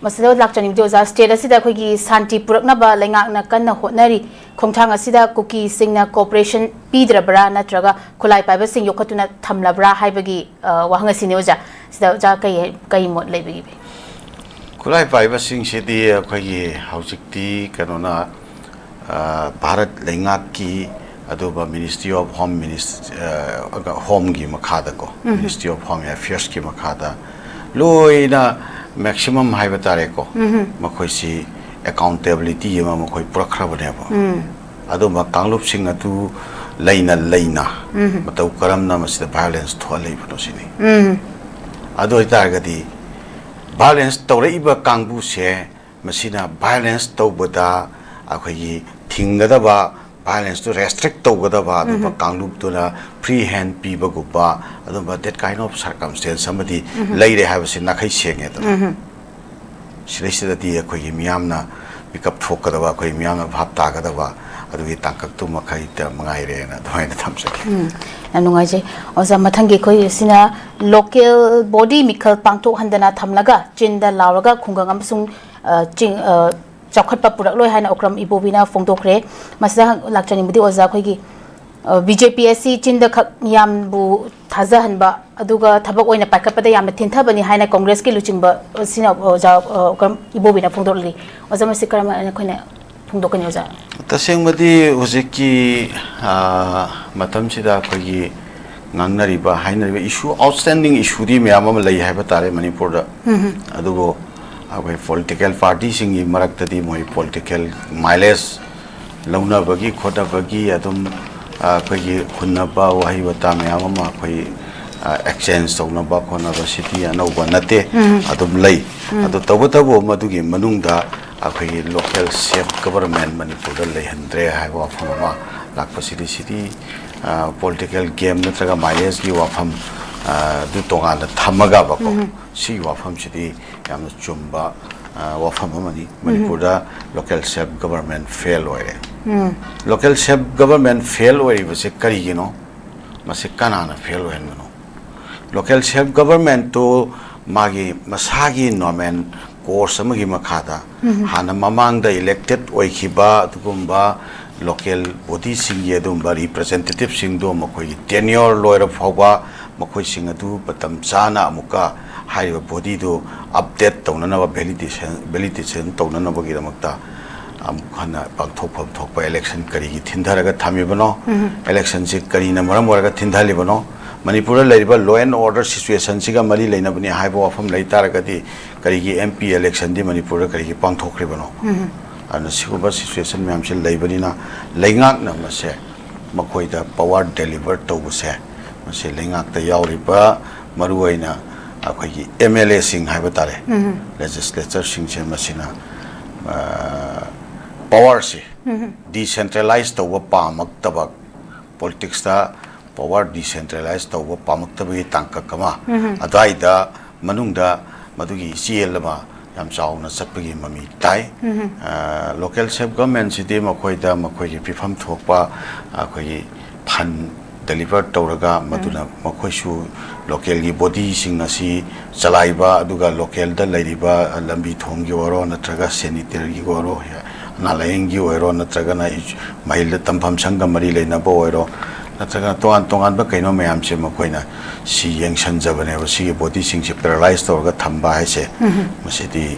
ꯃꯁꯤꯗ ꯂꯥꯛꯆꯅꯤꯡꯕꯗꯤ, ꯑꯣꯖꯥ, state ꯑꯁꯤꯗ ꯑꯩꯈꯣꯏꯒꯤ ꯁꯥꯟꯇꯤ ꯄꯨꯔꯛꯅꯕ ꯂꯩꯉꯥꯛꯅ ꯀꯟꯅ ꯍꯣꯠꯅꯔꯤ꯫ ꯈꯣꯡꯊꯥꯡ ꯑꯁꯤꯗ ꯀꯨꯀꯤꯁꯤꯡꯅ cooperation ꯄꯤꯗ꯭ꯔꯕ꯭ꯔꯥ ꯅꯠꯇ꯭ꯔꯒ ꯈꯨꯠꯂꯥꯏ ꯄꯥꯏꯕꯁꯤꯡ ꯌꯣꯛꯈꯠꯇꯨꯅ ꯊꯝꯂꯕ꯭ꯔꯥ ꯍꯥꯏꯕꯒꯤ, ꯑ, ꯋꯥꯍꯪ ꯑꯁꯤꯅꯤ, ꯑꯣꯖꯥ꯫ ꯁꯤꯗ ꯑꯣꯖꯥ ꯀꯩ, ꯀꯩ ꯃꯣꯠ ꯂꯩꯕꯤꯕꯒꯦ? ꯈꯨꯠꯂꯥꯏ ꯄꯥꯏꯕꯁꯤꯡꯁꯤꯗꯤ ꯑꯩꯈꯣꯏꯒꯤ ꯍꯧꯖꯤꯛꯇꯤ ꯀꯩꯅꯣꯅ, ꯑ, ꯚꯥꯔꯠ ꯂꯩꯉꯥꯛꯀꯤ ꯑꯗꯨꯒ Ministry of Home Minis-, ꯑ, ꯍꯣꯝꯒꯤ ꯃꯈꯥꯗꯀꯣ, Ministry of Home Affairsꯀꯤ ꯃꯈꯥꯗ ꯂꯣꯏꯅ maximum ꯍꯥꯏꯕ ꯇꯥꯔꯦꯀꯣ, ꯃꯈꯣꯏꯁꯤ accountability ꯑꯃ ꯃꯈꯣꯏ ꯄꯨꯔꯛꯈ꯭ꯔꯕꯅꯦꯕ꯫ ꯑꯗꯨꯝꯕ ꯀꯥꯡꯂꯨꯞꯁꯤꯡ ꯑꯗꯨ ꯂꯩꯅ ꯂꯩꯅ ꯃꯇꯧ ꯀꯔꯝꯅ ꯃꯁꯤꯗ violence ꯊꯣꯛꯍꯜꯂꯛꯏꯕꯅꯣ ꯁꯤꯅꯤ꯫ ꯑꯗꯨ ꯑꯣꯏꯇꯥꯔꯒꯗꯤ violence ꯇꯧꯔꯛꯏꯕ ꯀꯥꯡꯕꯨꯁꯦ ꯃꯁꯤꯅ violence ꯇꯧꯕꯗ ꯑꯩꯈꯣꯏꯒꯤ ꯊꯤꯡꯒꯗꯕ, violenceꯇꯨ restrict ꯇꯧꯒꯗꯕ ꯑꯗꯨꯝꯕ ꯀꯥꯡꯂꯨꯞꯇꯨꯅ free hand ꯄꯤꯕꯒꯨꯝꯕ ꯑꯗꯨꯝꯕ that kind of circumstance ꯑꯃꯗꯤ ꯂꯩꯔꯦ ꯍꯥꯏꯕꯁꯤ ꯅꯥꯈꯩ ꯁꯦꯡꯉꯦꯗꯅ꯫ ꯁꯤꯗꯩꯁꯤꯗꯗꯤ ꯑꯩꯈꯣꯏꯒꯤ ꯃꯤꯌꯥꯝꯅ ꯃꯤꯀꯞ ꯊꯣꯛꯀꯗꯕ, ꯑꯩꯈꯣꯏ ꯃꯤꯌꯥꯝꯅ ꯚꯥꯞ ꯇꯥꯒꯗꯕ ꯑꯗꯨꯒꯤ ꯇꯥꯡꯀꯛꯇꯨ ꯃꯈꯩꯗ ꯃꯉꯥꯏꯔꯦꯅ ꯑꯗꯨꯃꯥꯏꯅ ꯊꯝꯖꯒꯦ꯫ ꯎꯝ, ꯌꯥꯝ ꯅꯨꯡꯉꯥꯏꯖꯩ꯫ ꯑꯣꯖꯥ, ꯃꯊꯪꯒꯤ ꯑꯩꯈꯣꯏ ꯁꯤꯅ local body ꯃꯤꯈꯜ ꯄꯥꯡꯊꯣꯛꯍꯟꯗꯅ ꯊꯝꯂꯒ ꯆꯤꯟꯗ ꯂꯥꯎꯔꯒ ꯈꯨꯡꯒꯪ ꯑꯃꯁꯨꯡ, ꯑ, ꯆꯤꯡ, ꯑ, ꯆꯥꯎꯈꯠꯄ ꯄꯨꯔꯛꯂꯣꯏ ꯍꯥꯏꯅ ꯑꯣꯀ꯭ꯔꯝ ꯏꯕꯣꯕꯤꯅ ꯐꯣꯡꯗꯣꯛꯈ꯭ꯔꯦ꯫ ꯃꯁꯤꯗ ꯂꯥꯛꯆꯅꯤꯡꯕꯗꯤ ꯑꯣꯖꯥ, ꯑꯩꯈꯣꯏꯒꯤ, ꯑ, BJP ꯑꯁꯤ ꯆꯤꯟꯗ ꯈꯛ ꯃꯤꯌꯥꯝꯕꯨ ꯊꯥꯖꯍꯟꯕ, ꯑꯗꯨꯒ ꯊꯕꯛ ꯑꯣꯏꯅ ꯄꯥꯏꯈꯠꯄꯗ ꯌꯥꯝꯅ ꯊꯤꯟꯊꯕꯅꯤ ꯍꯥꯏꯅ ꯀꯣꯡꯒ꯭ꯔꯦꯁꯀꯤ ꯂꯨꯆꯤꯡꯕ ꯑꯁꯤꯅ ꯑꯣꯖꯥ, ꯑ, ꯑꯣꯀ꯭ꯔꯝ ꯏꯕꯣꯕꯤꯅ ꯐꯣꯡꯗꯣꯛꯂꯤ꯫ ꯑꯣꯖꯥ, ꯃꯁꯤ ꯀꯔꯝ ꯍꯥꯏꯅ ꯑꯩꯈꯣꯏꯅ ꯐꯣꯡꯗꯣꯛꯀꯅꯤ, ꯑꯣꯖꯥ? ꯇꯁꯦꯡꯕꯗꯤ ꯍꯧꯖꯤꯛꯀꯤ, ꯑ, ꯃꯇꯝꯁꯤꯗ ꯑꯩꯈꯣꯏꯒꯤ ꯉꯥꯡꯅꯔꯤꯕ, ꯍꯥꯏꯅꯔꯤꯕ issue, outstanding issueꯗꯤ ꯃꯌꯥꯝ ꯑꯃ ꯂꯩ ꯍꯥꯏꯕ ꯇꯥꯔꯦ ꯃꯅꯤꯄꯨꯔꯗ꯫ ꯑꯗꯨꯕꯨ ꯑꯩꯈꯣꯏ political partyꯁꯤꯡꯒꯤ ꯃꯔꯛꯇꯗꯤ ꯃꯣꯏ political mileage ꯂꯧꯅꯕꯒꯤ ꯈꯣꯠꯅꯕꯒꯤ ꯑꯗꯨꯝ, ꯑ, ꯑꯩꯈꯣꯏꯒꯤ ꯍꯨꯟꯅꯕ ꯋꯥꯍꯩ ꯋꯥꯇꯥ ꯃꯌꯥꯝ ꯑꯃ ꯑꯩꯈꯣꯏ, ꯑ, exchange ꯇꯧꯅꯕ ꯈꯣꯠꯅꯕ ꯁꯤꯗꯤ ꯑꯅꯧꯕ ꯅꯠꯇꯦ, ꯑꯗꯨꯝ ꯂꯩ꯫ ꯑꯗꯨ ꯇꯧꯕꯇꯕꯨ ꯃꯗꯨꯒꯤ ꯃꯅꯨꯡꯗ ꯑꯩꯈꯣꯏꯒꯤ local self government ꯃꯅꯤꯄꯨꯔꯗ ꯂꯩꯍꯟꯗ꯭ꯔꯦ ꯍꯥꯏꯕ ꯋꯥꯐꯝ ꯑꯃ ꯂꯥꯛꯄꯁꯤꯗꯤ, ꯁꯤꯗꯤ, ꯑ, political game ꯅꯠꯇ꯭ꯔꯒ mileageꯀꯤ ꯋꯥꯐꯝ, ꯑ, ꯑꯗꯨ ꯇꯣꯉꯥꯟꯅ ꯊꯝꯃꯒꯕꯀꯣ, ꯁꯤꯒꯤ ꯋꯥꯐꯝꯁꯤꯗꯤ ꯌꯥꯝꯅ ꯆꯨꯝꯕ, ꯑ, ꯋꯥꯐꯝ ꯑꯃꯅꯤ꯫ ꯃꯅꯤꯄꯨꯔꯗ local self government fail ꯑꯣꯏꯔꯦ꯫ Local self government fail ꯑꯣꯏꯔꯤꯕꯁꯦ ꯀꯔꯤꯒꯤꯅꯣ? ꯃꯁꯤ ꯀꯅꯥꯅ fail ꯑꯣꯏꯍꯟꯕꯅꯣ? Local self governmentꯇꯨ ꯃꯥꯒꯤ ꯃꯁꯥꯒꯤ normal course ꯑꯃꯒꯤ ꯃꯈꯥꯗ ꯍꯥꯟꯅ ꯃꯃꯥꯡꯗ elected ꯑꯣꯏꯈꯤꯕ ꯑꯗꯨꯒꯨꯝꯕ local bodyꯁꯤꯡꯒꯤ ꯑꯗꯨꯒꯨꯝꯕ representativeꯁꯤꯡꯗꯣ ꯃꯈꯣꯏꯒꯤ tenure ꯂꯣꯏꯔ ꯐꯥꯎꯕ ꯃꯈꯣꯏꯁꯤꯡ ꯑꯗꯨ ꯃꯇꯝ ꯆꯥꯅ ꯑꯃꯨꯛꯀ ꯍꯥꯏꯔꯤꯕ bodyꯗꯨ update ꯇꯧꯅꯅꯕ, validation, validation ꯇꯧꯅꯅꯕꯒꯤꯗꯃꯛꯇ, ꯑꯃꯨꯛ ꯍꯟꯅ ꯄꯥꯡꯊꯣꯛꯐꯝ ꯊꯣꯛꯄ election ꯀꯔꯤꯒꯤ ꯊꯤꯟꯊꯔꯒ ꯊꯝꯃꯤꯕꯅꯣ? Election ꯁꯤ ꯀꯔꯤꯅ ꯃꯔꯝ ꯑꯣꯏꯔꯒ ꯊꯤꯟꯊꯍꯜꯂꯤꯕꯅꯣ? ꯃꯅꯤꯄꯨꯔꯗ ꯂꯩꯔꯤꯕ law and order situation ꯁꯤꯒ ꯃꯔꯤ ꯂꯩꯅꯕꯅꯤ ꯍꯥꯏꯕ ꯋꯥꯐꯝ ꯂꯩ ꯇꯥꯔꯒꯗꯤ, ꯀꯔꯤꯒꯤ M P election ꯗꯤ ꯃꯅꯤꯄꯨꯔꯗ ꯀꯔꯤꯒꯤ ꯄꯥꯡꯊꯣꯛꯈ꯭ꯔꯤꯕꯅꯣ? ꯑꯗꯨꯅ ꯁꯤꯒꯨꯝꯕ situation ꯃꯌꯥꯝꯁꯤ ꯂꯩꯕꯅꯤꯅ, ꯂꯩꯉꯥꯛꯅ ꯃꯁꯦ, ꯃꯈꯣꯏꯗ power deliver ꯇꯧꯕꯁꯦ, ꯃꯁꯤ ꯂꯩꯉꯥꯛꯇ ꯌꯥꯎꯔꯤꯕ ꯃꯔꯨꯑꯣꯏꯅ ꯑꯩꯈꯣꯏꯒꯤ M L A ꯁꯤꯡ ꯍꯥꯏꯕ ꯇꯥꯔꯦ, legislature ꯁꯤꯡꯁꯦ, ꯃꯁꯤꯅ, ꯑ, power ꯁꯤ decentralize ꯇꯧꯕ ꯄꯥꯝꯃꯛꯇꯕ, politics ꯇ power decentralize ꯇꯧꯕ ꯄꯥꯝꯃꯛꯇꯕꯒꯤ ꯇꯥꯡꯀꯛ ꯑꯃ, ꯑꯗꯨꯋꯥꯏꯗ ꯃꯅꯨꯡꯗ ꯃꯗꯨꯒꯤ ꯏꯆꯦꯜ ꯑꯃ ꯌꯥꯝ ꯆꯥꯎꯅ ꯆꯠꯄꯒꯤ ꯃꯃꯤ ꯇꯥꯏ꯫ ꯑ, local self government ꯁꯤꯗꯤ ꯃꯈꯣꯏꯗ ꯃꯈꯣꯏꯒꯤ ꯄꯤꯐꯝ ꯊꯣꯛꯄ ꯑꯩꯈꯣꯏꯒꯤ fund deliver ꯇꯧꯔꯒ, ꯃꯗꯨꯅ ꯃꯈꯣꯏꯁꯨ local ꯒꯤ body ꯁꯤꯡ ꯑꯁꯤ ꯆꯂꯥꯏꯕ, ꯑꯗꯨꯒ local ꯗ ꯂꯩꯔꯤꯕ ꯂꯝꯕꯤ ꯊꯣꯡꯒꯤ ꯑꯣꯏꯔꯣ, ꯅꯠꯇ꯭ꯔꯒ sanitary ꯒꯤ ꯑꯣꯏꯔꯣ, ꯑꯅꯥ ꯂꯥꯏꯌꯦꯡꯒꯤ ꯑꯣꯏꯔꯣ, ꯅꯠꯇ꯭ꯔꯒꯅ ꯃꯍꯩ ꯇꯝꯐꯝ ꯁꯪꯒ ꯃꯔꯤ ꯂꯩꯅꯕ ꯑꯣꯏꯔꯣ, ꯅꯠꯇ꯭ꯔꯒꯅ ꯇꯣꯉꯥꯟ ꯇꯣꯉꯥꯟꯕ ꯀꯩꯅꯣ ꯃꯌꯥꯝꯁꯦ ꯃꯈꯣꯏꯅ ꯁꯤ ꯌꯦꯡꯁꯟꯖꯕꯅꯦꯕ꯫ ꯁꯤꯒꯤ body ꯁꯤꯡꯁꯦ paralyze ꯇꯧꯔꯒ ꯊꯝꯕ ꯍꯥꯏꯁꯦ, ꯃꯁꯤꯗꯤ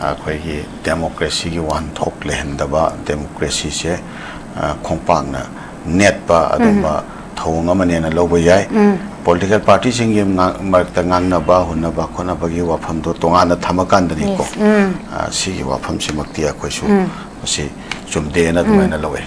ꯑꯩꯈꯣꯏꯒꯤ democracy ꯒꯤ ꯋꯥꯍꯟꯊꯣꯛ ꯂꯩꯍꯟꯗꯕ, democracy ꯁꯦ, ꯑ, ꯈꯣꯡꯄꯥꯛꯅ ꯅꯦꯠꯄ ꯑꯗꯨꯝꯕ ꯊꯧꯑꯣꯡ ꯑꯃꯅꯦꯅ ꯂꯧꯕ ꯌꯥꯏ꯫ Political party ꯁꯤꯡꯒꯤ ꯉꯥꯡ-, ꯃꯔꯛꯇ ꯉꯥꯡꯅꯕ, ꯍꯨꯟꯅꯕ, ꯈꯣꯠꯅꯕꯒꯤ ꯋꯥꯐꯝꯗꯣ ꯇꯣꯉꯥꯟꯅ ꯊꯝꯃꯀꯥꯟꯗꯅꯤꯀꯣ꯫ Yes. ꯑ, ꯁꯤꯒꯤ ꯋꯥꯐꯝꯁꯤꯃꯛꯇꯤ ꯑꯩꯈꯣꯏꯁꯨ ꯃꯁꯤ ꯆꯨꯝꯗꯦꯅ ꯑꯗꯨꯃꯥꯏꯅ ꯂꯧꯋꯦ꯫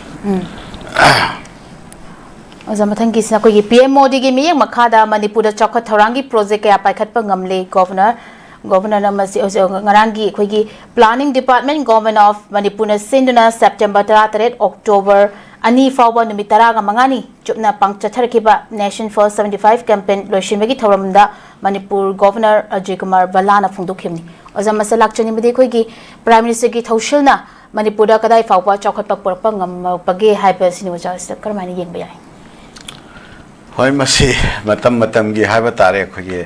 ꯑꯣꯖꯥ, ꯃꯊꯪꯒꯤꯁꯤꯅ ꯑꯩꯈꯣꯏꯒꯤ P M ꯃꯣꯗꯤꯒꯤ ꯃꯤꯠꯌꯦꯡ ꯃꯈꯥꯗ ꯃꯅꯤꯄꯨꯔꯗ ꯆꯥꯎꯈꯠ ꯊꯧꯔꯥꯡꯒꯤ project ꯀꯌꯥ ꯄꯥꯏꯈꯠꯄ ꯉꯝꯂꯦ꯫ Governor, Governor ꯅ ꯃꯁꯤ ꯍꯧꯖꯤꯛ ꯉꯔꯥꯡꯒꯤ ꯑꯩꯈꯣꯏꯒꯤ Planning Department, Government of ꯃꯅꯤꯄꯨꯔꯅ ꯁꯤꯟꯗꯨꯅ September ꯇꯔꯥꯇꯔꯦꯠ, October ꯑꯅꯤ ꯐꯥꯎꯕ ꯅꯨꯃꯤꯠ ꯇꯔꯥꯒ ꯃꯉꯥꯅꯤ ꯆꯨꯞꯅ ꯄꯥꯡ-, ꯆꯠꯊꯔꯛꯈꯤꯕ Nation First seventy five campaign ꯂꯣꯏꯁꯤꯟꯕꯒꯤ ꯊꯧꯔꯝꯗ ꯃꯅꯤꯄꯨꯔ Governor ꯑꯖꯌ ꯀꯨꯃꯥꯔ ꯚꯜꯂꯥꯅ ꯐꯣꯡꯗꯣꯛꯈꯤꯕꯅꯤ꯫ ꯑꯣꯖꯥ, ꯃꯁꯤꯗ ꯂꯥꯛꯆꯅꯤꯡꯕꯗꯤ ꯑꯩꯈꯣꯏꯒꯤ Prime Minister ꯒꯤ ꯊꯧꯁꯤꯜꯅ ꯃꯅꯤꯄꯨꯔꯗ ꯀꯗꯥꯏ ꯐꯥꯎꯕ ꯆꯥꯎꯈꯠꯄ ꯄꯨꯔꯛꯄ ꯉꯝꯃꯛꯄꯒꯦ ꯍꯥꯏꯕꯁꯤꯅꯤ, ꯑꯣꯖꯥ, ꯁꯤꯗ ꯀꯔꯝꯍꯥꯏꯅ ꯌꯦꯡꯕ ꯌꯥꯏ? ꯍꯣꯏ, ꯃꯁꯤ ꯃꯇꯝ ꯃꯇꯝꯒꯤ ꯍꯥꯏꯕ ꯇꯥꯔꯦ, ꯑꯩꯈꯣꯏꯒꯤ,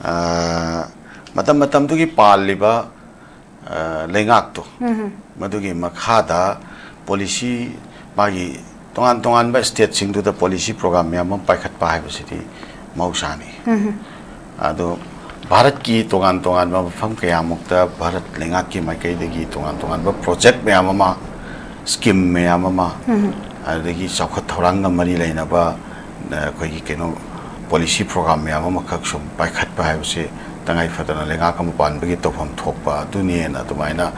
ꯑ, ꯃꯇꯝ ꯃꯇꯝꯗꯨꯒꯤ ꯄꯥꯜꯂꯤꯕ, ꯑ, ꯂꯩꯉꯥꯛꯇꯣ, ꯃꯗꯨꯒꯤ ꯃꯈꯥꯗ policy, ꯃꯥꯒꯤ ꯇꯣꯉꯥꯟ ꯇꯣꯉꯥꯟꯕ state ꯁꯤꯡꯗꯨꯗ policy program ꯃꯌꯥꯝ ꯑꯃ ꯄꯥꯏꯈꯠꯄ ꯍꯥꯏꯕꯁꯤꯗꯤ ꯃꯍꯧꯁꯥꯅꯤ꯫ ꯑꯗꯣ ꯚꯥꯔꯠꯀꯤ ꯇꯣꯉꯥꯟ ꯇꯣꯉꯥꯟꯕ ꯃꯐꯝ ꯀꯌꯥꯃꯨꯛꯇ ꯚꯥꯔꯠ ꯂꯩꯉꯥꯛꯀꯤ ꯃꯥꯏꯀꯩꯗꯒꯤ ꯇꯣꯉꯥꯟ ꯇꯣꯉꯥꯟꯕ ꯄ꯭ꯔꯣꯖꯦꯛ ꯃꯌꯥꯝ ꯑꯃ, ꯁ꯭ꯀꯤꯝ ꯃꯌꯥꯝ ꯑꯃ, ꯑꯗꯨꯗꯒꯤ ꯆꯥꯎꯈꯠ ꯊꯧꯔꯥꯡꯒ ꯃꯔꯤ ꯂꯩꯅꯕ, ꯑ, ꯑꯩꯈꯣꯏꯒꯤ ꯀꯩꯅꯣ, ꯄꯣꯂꯤꯁꯤ ꯄ꯭ꯔꯣꯒ꯭ꯔꯥꯝ ꯃꯌꯥꯝ ꯑꯃꯈꯛ ꯁꯨꯝ ꯄꯥꯏꯈꯠꯄ ꯍꯥꯏꯕꯁꯤ ꯇꯉꯥꯏ ꯐꯗꯅ ꯂꯩꯉꯥꯛ ꯑꯃ ꯄꯥꯟꯕꯒꯤ ꯇꯧꯐꯝ ꯊꯣꯛꯄ ꯑꯗꯨꯅꯦꯅ ꯑꯗꯨꯃꯥꯏꯅ,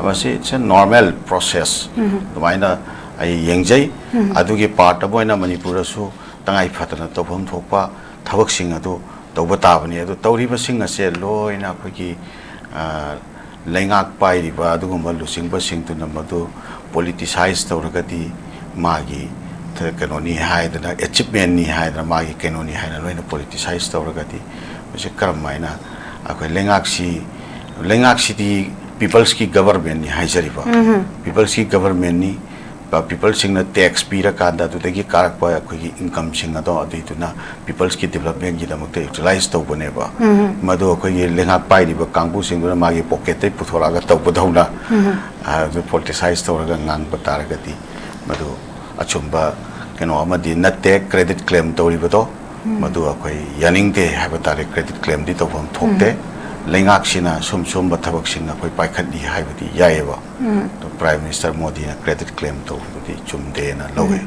ꯃꯁꯤ it's a normal process ꯑꯗꯨꯃꯥꯏꯅ ꯑꯩ ꯌꯦꯡꯖꯩ꯫ ꯑꯗꯨꯒꯤ ꯄꯥꯔꯠ ꯑꯃ ꯑꯣꯏꯅ ꯃꯅꯤꯄꯨꯔꯗꯁꯨ ꯇꯉꯥꯏ ꯐꯗꯅ ꯇꯧꯐꯝ ꯊꯣꯛꯄ ꯊꯕꯛꯁꯤꯡ ꯑꯗꯨ ꯇꯧꯕ ꯇꯥꯕꯅꯤ꯫ ꯑꯗꯨ ꯇꯧꯔꯤꯕꯁꯤꯡ ꯑꯁꯦ ꯂꯣꯏꯅ ꯑꯩꯈꯣꯏꯒꯤ, ꯑ, ꯂꯩꯉꯥꯛ ꯄꯥꯏꯔꯤꯕ ꯑꯗꯨꯒꯨꯝꯕ ꯂꯨꯆꯤꯡꯕꯁꯤꯡꯗꯨꯅ ꯃꯗꯨ ꯄꯣꯂꯤꯇꯤꯁꯥꯏꯁ ꯇꯧꯔꯒꯗꯤ ꯃꯥꯒꯤ ꯊ-, ꯀꯩꯅꯣꯅꯤ ꯍꯥꯏꯗꯅ, ꯑꯦꯆꯤꯞꯃꯦꯟꯅꯤ ꯍꯥꯏꯗꯅ, ꯃꯥꯒꯤ ꯀꯩꯅꯣꯅꯤ ꯍꯥꯏꯅ ꯂꯣꯏꯅ ꯄꯣꯂꯤꯇꯤꯁꯥꯏꯁ ꯇꯧꯔꯒꯗꯤ ꯃꯁꯤ ꯀꯔꯝ ꯍꯥꯏꯅ ꯑꯩꯈꯣꯏ ꯂꯩꯉꯥꯛꯁꯤ, ꯂꯩꯉꯥꯛꯁꯤꯗꯤ ꯄꯤꯄꯜꯁꯀꯤ ꯒꯕꯔꯃꯦꯟꯅꯤ ꯍꯥꯏꯖꯔꯤꯕ꯫ ꯄꯤꯄꯜꯁꯀꯤ ꯒꯕꯔꯃꯦꯟꯅꯤ꯫ ꯄꯤꯄꯜꯁꯤꯡꯅ ꯇꯦꯛꯁ ꯄꯤꯔꯀꯥꯟꯗ ꯑꯗꯨꯗꯒꯤ ꯀꯥꯔꯛꯄ ꯑꯩꯈꯣꯏꯒꯤ ꯏꯟꯀꯝꯁꯤꯡ ꯑꯗꯣ ꯑꯗꯨꯏꯗꯨꯅ ꯄꯤꯄꯜꯁꯀꯤ ꯗꯤꯕꯂꯞꯃꯦꯟꯒꯤꯗꯃꯛꯇ ꯌꯨꯇꯤꯂꯥꯏꯁ ꯇꯧꯕꯅꯦꯕ꯫ ꯃꯗꯨ ꯑꯩꯈꯣꯏꯒꯤ ꯂꯩꯉꯥꯛ ꯄꯥꯏꯔꯤꯕ ꯀꯥꯡꯕꯨꯁꯤꯡꯗꯨꯅ ꯃꯥꯒꯤ ꯄꯣꯀꯦꯠꯇꯩ ꯄꯨꯊꯣꯔꯛꯑꯒ ꯇꯧꯕꯗꯧꯅ, ꯑ, ꯑꯗꯨ ꯄꯣꯂꯤꯇꯤꯁꯥꯏꯁ ꯇꯧꯔꯒ ꯉꯥꯡꯕ ꯇꯥꯔꯒꯗꯤ ꯃꯗꯨ ꯑꯆꯨꯝꯕ ꯀꯩꯅꯣ ꯑꯃꯗꯤ ꯅꯠꯇꯦ꯫ ꯀ꯭ꯔꯦꯗꯤꯠ ꯀ꯭ꯂꯦꯝ ꯇꯧꯔꯤꯕꯗꯣ ꯃꯗꯨ ꯑꯩꯈꯣꯏ ꯌꯥꯅꯤꯡꯗꯦ ꯍꯥꯏꯕ ꯇꯥꯔꯦ꯫ ꯀ꯭ꯔꯦꯗꯤꯠ ꯀ꯭ꯂꯦꯝꯗꯤ ꯇꯧꯐꯝ ꯊꯣꯛꯇꯦ꯫ ꯂꯩꯉꯥꯛꯁꯤꯅ ꯁꯨꯝ ꯁꯨꯝꯕ ꯊꯕꯛꯁꯤꯡ ꯑꯩꯈꯣꯏ ꯄꯥꯏꯈꯠꯂꯤ ꯍꯥꯏꯕꯗꯤ ꯌꯥꯏꯑꯕ꯫ ꯑꯗꯣ ꯄ꯭ꯔꯥꯏꯝ ꯃꯤꯅꯤꯁꯇꯔ ꯃꯣꯗꯤꯅ ꯀ꯭ꯔꯦꯗꯤꯠ ꯀ꯭ꯂꯦꯝ ꯇꯧꯕꯗꯨꯗꯤ ꯆꯨꯝꯗꯦꯅ ꯂꯧꯏ꯫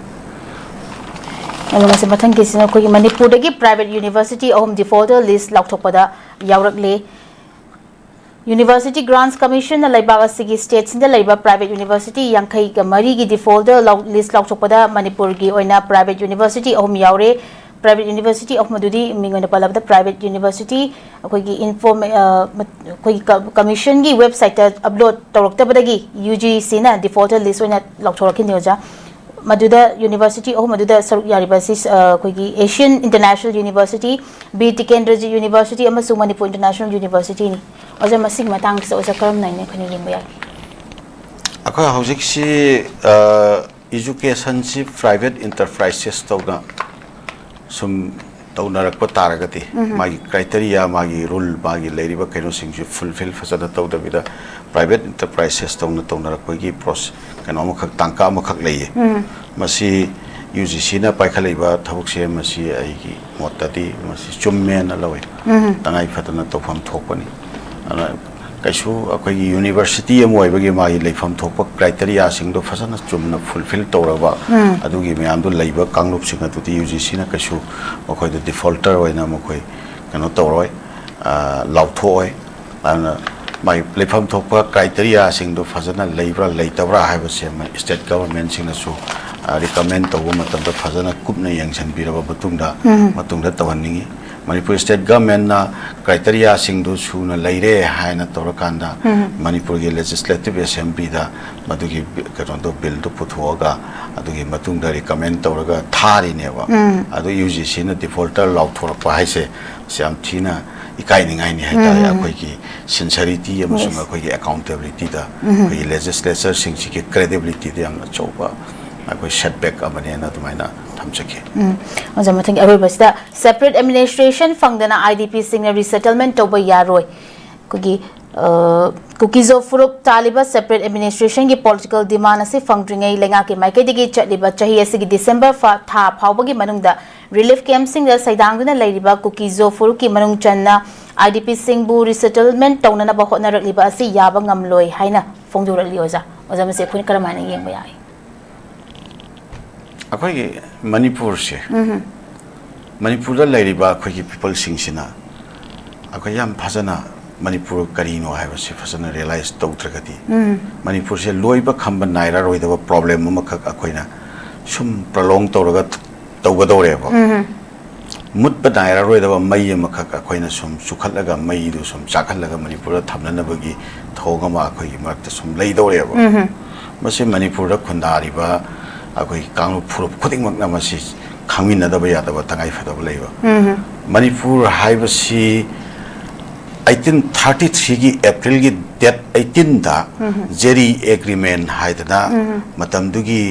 ꯑꯗꯨꯒ ꯁꯤ ꯃꯊꯪꯒꯤꯁꯤꯅ ꯑꯩꯈꯣꯏꯒꯤ ꯃꯅꯤꯄꯨꯔꯗꯒꯤ ꯄ꯭ꯔꯥꯏꯚꯦꯠ ꯌꯨꯅꯤꯚꯔꯁꯤꯇꯤ ꯑꯍꯨꯝ ꯗꯤꯐꯣꯜꯇꯔ ꯂꯤꯁ ꯂꯥꯎꯊꯣꯛꯄꯗ ꯌꯥꯎꯔꯛꯂꯦ꯫ ꯌꯨꯅꯤꯚꯔꯁꯤꯇꯤ ꯒ꯭ꯔꯥꯟꯁ ꯀꯃꯤꯁꯟꯅ ꯂꯩꯕꯥꯛ ꯑꯁꯤꯒꯤ ꯁ꯭ꯇꯦꯠꯁꯤꯡꯗ ꯂꯩꯕ ꯄ꯭ꯔꯥꯏꯚꯦꯠ ꯌꯨꯅꯤꯚꯔꯁꯤꯇꯤ ꯌꯥꯡꯈꯩꯒ ꯃꯔꯤꯒꯤ ꯗꯤꯐꯣꯜꯇꯔ ꯂꯥꯎ-, ꯂꯤꯁ ꯂꯥꯎꯊꯣꯛꯄꯗ ꯃꯅꯤꯄꯨꯔꯒꯤ ꯑꯣꯏꯅ ꯄ꯭ꯔꯥꯏꯚꯦꯠ ꯌꯨꯅꯤꯚꯔꯁꯤꯇꯤ ꯑꯍꯨꯝ ꯌꯥꯎꯔꯦ꯫ ꯄ꯭ꯔꯥꯏꯚꯦꯠ ꯌꯨꯅꯤꯚꯔꯁꯤꯇꯤ ꯑꯍꯨꯝ ꯑꯗꯨꯗꯤ ꯃꯤꯡ ꯑꯣꯏꯅ ꯄꯜꯂꯕꯗ ꯄ꯭ꯔꯥꯏꯚꯦꯠ ꯌꯨꯅꯤꯚꯔꯁꯤꯇꯤ ꯑꯩꯈꯣꯏꯒꯤ ꯏꯟꯐꯣꯔꯃꯦ-, ꯑ, ꯃ-, ꯑꯩꯈꯣꯏꯒꯤ ꯀ-, ꯀꯃꯤꯁꯟꯒꯤ ꯋꯦꯕꯁꯥꯏꯠꯇ ꯑꯞꯂꯣꯗ ꯇꯧꯔꯛꯇꯕꯗꯒꯤ ꯌꯨ ꯖꯤ ꯁꯤꯅ ꯗꯤꯐꯣꯜꯇꯔ ꯂꯤꯁ ꯑꯣꯏꯅ ꯂꯥꯎꯊꯣꯔꯛꯈꯤꯕꯅꯤ, ꯑꯣꯖꯥ꯫ ꯃꯗꯨꯗ ꯌꯨꯅꯤꯚꯔꯁꯤꯇꯤ ꯑꯍꯨꯝ ꯑꯗꯨꯗ ꯁꯔꯨꯛ ꯌꯥꯔꯤꯕ ꯑꯁꯤ, ꯑ, ꯑꯩꯈꯣꯏꯒꯤ Asian international university, B Tikendrajit university ꯑꯃꯁꯨꯡ ꯃꯅꯤꯄꯨꯔ ꯏꯟꯇꯔꯅꯦꯁꯅꯦꯜ ꯌꯨꯅꯤꯚꯔꯁꯤꯇꯤꯅꯤ꯫ ꯑꯣꯖꯥ, ꯃꯁꯤꯒꯤ ꯃꯇꯥꯡꯁꯤꯗ ꯑꯣꯖꯥ ꯀꯔꯝꯅ ꯑꯩꯈꯣꯏꯅ ꯌꯦꯡꯕ ꯌꯥꯒꯦ? ꯑꯩꯈꯣꯏ ꯍꯧꯖꯤꯛꯁꯤ, ꯑ, ꯏꯖꯨꯀꯦꯁꯟꯁꯤ ꯄ꯭ꯔꯥꯏꯚꯦꯠ ꯏꯟꯇꯔꯄ꯭ꯔꯥꯏꯁꯦꯁ ꯇꯧꯅ ꯁꯨꯝ ꯇꯧꯅꯔꯛꯄ ꯇꯥꯔꯒꯗꯤ, ꯃꯥꯒꯤ ꯀ꯭ꯔꯥꯏꯇꯦꯔꯤꯌꯥ, ꯃꯥꯒꯤ ꯔꯨꯜ, ꯃꯥꯒꯤ ꯂꯩꯔꯤꯕ ꯀꯩꯅꯣꯁꯤꯡꯁꯤ ꯐꯨꯜꯐꯤꯜ ꯐꯖꯅ ꯇꯧꯗꯕꯤꯗ ꯄ꯭ꯔꯥꯏꯚꯦꯠ ꯏꯟꯇꯔꯄ꯭ꯔꯥꯏꯁꯦꯁ ꯇꯧꯅ ꯇꯧꯅꯔꯛꯄꯒꯤ ꯄ꯭ꯔꯣꯁ-, ꯀꯩꯅꯣ ꯑꯃꯈꯛ, ꯇꯥꯡꯀꯛ ꯑꯃꯈꯛ ꯂꯩꯌꯦ꯫ ꯃꯁꯤ ꯌꯨ ꯖꯤ ꯁꯤꯅ ꯄꯥꯏꯈꯠꯂꯛꯏꯕ ꯊꯕꯛꯁꯦ ꯃꯁꯤ ꯑꯩꯒꯤ ꯃꯣꯠꯇꯗꯤ ꯃꯁꯤ ꯆꯨꯝꯃꯦꯅ ꯂꯧꯏ꯫ ꯇꯉꯥꯏ ꯐꯗꯅ ꯇꯧꯐꯝ ꯊꯣꯛꯄꯅꯤ꯫ ꯑꯗꯨꯅ ꯀꯩꯁꯨ ꯑꯩꯈꯣꯏꯒꯤ ꯌꯨꯅꯤꯚꯔꯁꯤꯇꯤ ꯑꯃ ꯑꯣꯏꯕꯒꯤ ꯃꯥꯒꯤ ꯂꯩꯐꯝ ꯊꯣꯛꯄ ꯀ꯭ꯔꯥꯏꯇꯦꯔꯤꯌꯥꯁꯤꯡꯗꯣ ꯐꯖꯅ ꯆꯨꯝꯅ ꯐꯨꯜꯐꯤꯜ ꯇꯧꯔꯕ, ꯑꯗꯨꯒꯤ ꯃꯌꯥꯝꯗꯣ ꯂꯩꯕ ꯀꯥꯡꯂꯨꯞꯁꯤꯡ ꯑꯗꯨꯗꯤ ꯌꯨ ꯖꯤ ꯁꯤꯅ ꯀꯩꯁꯨ ꯃꯈꯣꯏꯗ ꯗꯤꯐꯣꯜꯇꯔ ꯑꯣꯏꯅ ꯃꯈꯣꯏ ꯀꯩꯅꯣ ꯇꯧꯔꯣꯏ, ꯑ, ꯂꯥꯎꯊꯣꯛꯑꯣꯏ꯫ ꯑꯗꯨꯅ ꯃꯥꯒꯤ ꯂꯩꯐꯝ ꯊꯣꯛꯄ ꯀ꯭ꯔꯥꯏꯇꯦꯔꯤꯌꯥꯁꯤꯡꯗꯣ ꯐꯖꯅ ꯂꯩꯕ꯭ꯔꯥ ꯂꯩꯇꯕ꯭ꯔꯥ ꯍꯥꯏꯕꯁꯦ ꯃ-, ꯁ꯭ꯇꯦꯠ ꯒꯚꯔꯟꯃꯦꯟꯠꯁꯤꯡꯅꯁꯨ, ꯑ, ꯔꯤꯀꯃꯦꯟ ꯇꯧꯕ ꯃꯇꯝꯗ ꯐꯖꯅ ꯀꯨꯞꯅ ꯌꯦꯡꯁꯤꯟꯕꯤꯔꯕ ꯃꯇꯨꯡꯗ, ꯃꯇꯨꯡꯗ ꯇꯧꯍꯟꯅꯤꯡꯉꯤ꯫ ꯃꯅꯤꯄꯨꯔ ꯁ꯭ꯇꯦꯠ ꯒꯚꯔꯟꯃꯦꯟꯠꯅ ꯀ꯭ꯔꯥꯏꯇꯦꯔꯤꯌꯥꯁꯤꯡꯗꯨ ꯁꯨꯅ ꯂꯩꯔꯦ ꯍꯥꯏꯅ ꯇꯧꯔꯀꯥꯟꯗ ꯃꯅꯤꯄꯨꯔꯒꯤ ꯂꯦꯖꯤꯁꯂꯦꯇꯤꯚ ꯑꯦꯁꯦꯝꯕ꯭ꯂꯤꯗ ꯃꯗꯨꯒꯤ ꯕꯤ-, ꯀꯩꯅꯣꯗꯣ, ꯕꯤꯜꯗꯨ ꯄꯨꯊꯣꯛꯑꯒ ꯑꯗꯨꯒꯤ ꯃꯇꯨꯡꯗ ꯔꯤꯀꯃꯦꯟ ꯇꯧꯔꯒ ꯊꯥꯔꯤꯅꯦꯕ꯫ ꯑꯗꯨ ꯌꯨ ꯖꯤ ꯁꯤꯅ ꯗꯤꯐꯣꯜꯇꯔ ꯂꯥꯎꯊꯣꯔꯛꯄ ꯍꯥꯏꯁꯦ ꯃꯁꯤ ꯌꯥꯝ ꯊꯤꯅ ꯏꯀꯥꯏꯅꯤꯡꯉꯥꯏꯅꯤ ꯍꯥꯏꯇꯥꯔꯦ꯫ ꯑꯩꯈꯣꯏꯒꯤ ꯁꯤꯟꯁꯔꯤꯇꯤ ꯑꯃꯁꯨꯡ ꯑꯩꯈꯣꯏꯒꯤ ꯑꯦꯀꯥꯎꯟꯇꯦꯕꯤꯂꯤꯇꯤꯗ, ꯑꯩꯈꯣꯏꯒꯤ ꯂꯦꯖꯤꯁꯂꯦꯆꯔꯁꯤꯡꯁꯤꯒꯤ ꯀ꯭ꯔꯦꯗꯤꯕꯤꯂꯤꯇꯤꯗ ꯌꯥꯝꯅ ꯑꯆꯧꯕ ꯑꯩꯈꯣꯏ ꯁꯦꯠꯕꯦꯛ ꯑꯃꯅꯦꯅ ꯑꯗꯨꯃꯥꯏꯅ ꯊꯝꯖꯒꯦ꯫ ꯎꯝ꯫ ꯑꯣꯖꯥ, ꯃꯊꯪꯒꯤ ꯑꯔꯣꯏꯕꯁꯤꯗ, ꯁꯦꯄꯔꯦꯠ ꯑꯦꯗꯃꯤꯅꯤꯁꯇ꯭ꯔꯦꯁꯟ ꯐꯪꯗꯅ ꯑꯥꯏ ꯗꯤ ꯄꯤꯁꯤꯡꯅ ꯔꯤꯁꯦꯇꯜꯃꯦꯟꯠ ꯇꯧꯕ ꯌꯥꯔꯣꯏ꯫ ꯑꯩꯈꯣꯏꯒꯤ, ꯑ, ꯀꯨꯀꯤꯖꯣ ꯐꯨꯔꯨꯞ ꯇꯥꯜꯂꯤꯕ ꯁꯦꯄꯔꯦꯠ ꯑꯦꯗꯃꯤꯅꯤꯁꯇ꯭ꯔꯦꯁꯟꯒꯤ ꯄꯣꯂꯤꯇꯤꯀꯦꯜ ꯗꯤꯃꯥꯟ ꯑꯁꯤ ꯐꯪꯗ꯭ꯔꯤꯉꯩ ꯂꯩꯉꯥꯛꯀꯤ ꯃꯥꯏꯀꯩꯗꯒꯤ ꯆꯠꯂꯤꯕ ꯆꯍꯤ ꯑꯁꯤꯒꯤ ꯗꯤꯁꯦꯝꯕꯔ ꯐꯥ-, ꯊꯥ ꯐꯥꯎꯕꯒꯤ ꯃꯅꯨꯡꯗ ꯔꯤꯂꯤꯐ ꯀꯦꯝꯞꯁꯤꯡꯗ ꯁꯩꯗꯥꯡꯗꯨꯅ ꯂꯩꯔꯤꯕ ꯀꯨꯀꯤꯖꯣ ꯐꯨꯔꯨꯞꯀꯤ ꯃꯅꯨꯡ ꯆꯟꯅ ꯑꯥꯏ ꯗꯤ ꯄꯤꯁꯤꯡꯕꯨ ꯔꯤꯁꯦꯇꯜꯃꯦꯟꯠ ꯇꯧꯅꯅꯕ ꯍꯣꯠꯅꯔꯛꯂꯤꯕ ꯑꯁꯤ ꯌꯥꯕ ꯉꯝꯂꯣꯏ ꯍꯥꯏꯅ ꯐꯣꯡꯗꯣꯔꯛꯂꯤ, ꯑꯣꯖꯥ꯫ ꯑꯣꯖꯥ, ꯃꯁꯤ ꯑꯩꯈꯣꯏꯅ ꯀꯔꯝꯍꯥꯏꯅ ꯌꯦꯡꯕ ꯌꯥꯏ? ꯑꯩꯈꯣꯏꯒꯤ ꯃꯅꯤꯄꯨꯔꯁꯦ, ꯃꯅꯤꯄꯨꯔꯗ ꯂꯩꯔꯤꯕ ꯑꯩꯈꯣꯏꯒꯤ ꯄꯤꯄꯜꯁꯤꯡꯁꯤꯅ ꯑꯩꯈꯣꯏ ꯌꯥꯝ ꯐꯖꯅ ꯃꯅꯤꯄꯨꯔ ꯀꯔꯤꯅꯣ ꯍꯥꯏꯕꯁꯤ ꯐꯖꯅ ꯔꯤꯌꯦꯂꯥꯏꯁ ꯇꯧꯗ꯭ꯔꯒꯗꯤ, ꯃꯅꯤꯄꯨꯔꯁꯦ ꯂꯣꯏꯕ ꯈꯝꯕ ꯅꯥꯏꯔꯔꯣꯏꯗꯕ ꯄ꯭ꯔꯣꯕ꯭ꯂꯦꯝ ꯑꯃꯈꯛ ꯑꯩꯈꯣꯏꯅ ꯁꯨꯝ ꯄ꯭ꯔꯣꯂꯣꯡ ꯇꯧꯔꯒ ꯊ-, ꯇꯧꯒꯗꯧꯔꯦꯕ꯫ ꯃꯨꯠꯄ ꯅꯥꯏꯔꯔꯣꯏꯗꯕ ꯃꯩ ꯑꯃꯈꯛ ꯑꯩꯈꯣꯏꯅ ꯁꯨꯝ ꯆꯨꯈꯠꯂꯒ, ꯃꯩꯗꯨ ꯁꯨꯝ ꯆꯥꯛꯍꯜꯂꯒ ꯃꯅꯤꯄꯨꯔꯗ ꯊꯝꯅꯅꯕꯒꯤ ꯊꯧꯑꯣꯡ ꯑꯃ ꯑꯩꯈꯣꯏꯒꯤ ꯃꯔꯛꯇ ꯁꯨꯝ ꯂꯩꯗꯧꯔꯦꯕ꯫ ꯃꯁꯤ ꯃꯅꯤꯄꯨꯔꯗ ꯈꯨꯟꯗꯥꯔꯤꯕ ꯑꯩꯈꯣꯏꯒꯤ ꯀꯥꯡꯂꯨꯞ ꯐꯨꯔꯨꯞ ꯈꯨꯗꯤꯡꯃꯛꯅ ꯃꯁꯤ ꯈꯪꯃꯤꯟꯅꯗꯕ ꯌꯥꯗꯕ ꯇꯉꯥꯏ ꯐꯗꯕ ꯂꯩꯕ꯫ ꯃꯅꯤꯄꯨꯔ ꯍꯥꯏꯕꯁꯤ eighteen thirty threeꯒꯤ Aprilꯒꯤ date eighteenꯗ ꯖꯦꯔꯤ ꯑꯦꯒ꯭ꯔꯤꯃꯦꯟ ꯍꯥꯏꯗꯅ ꯃꯇꯝꯗꯨꯒꯤ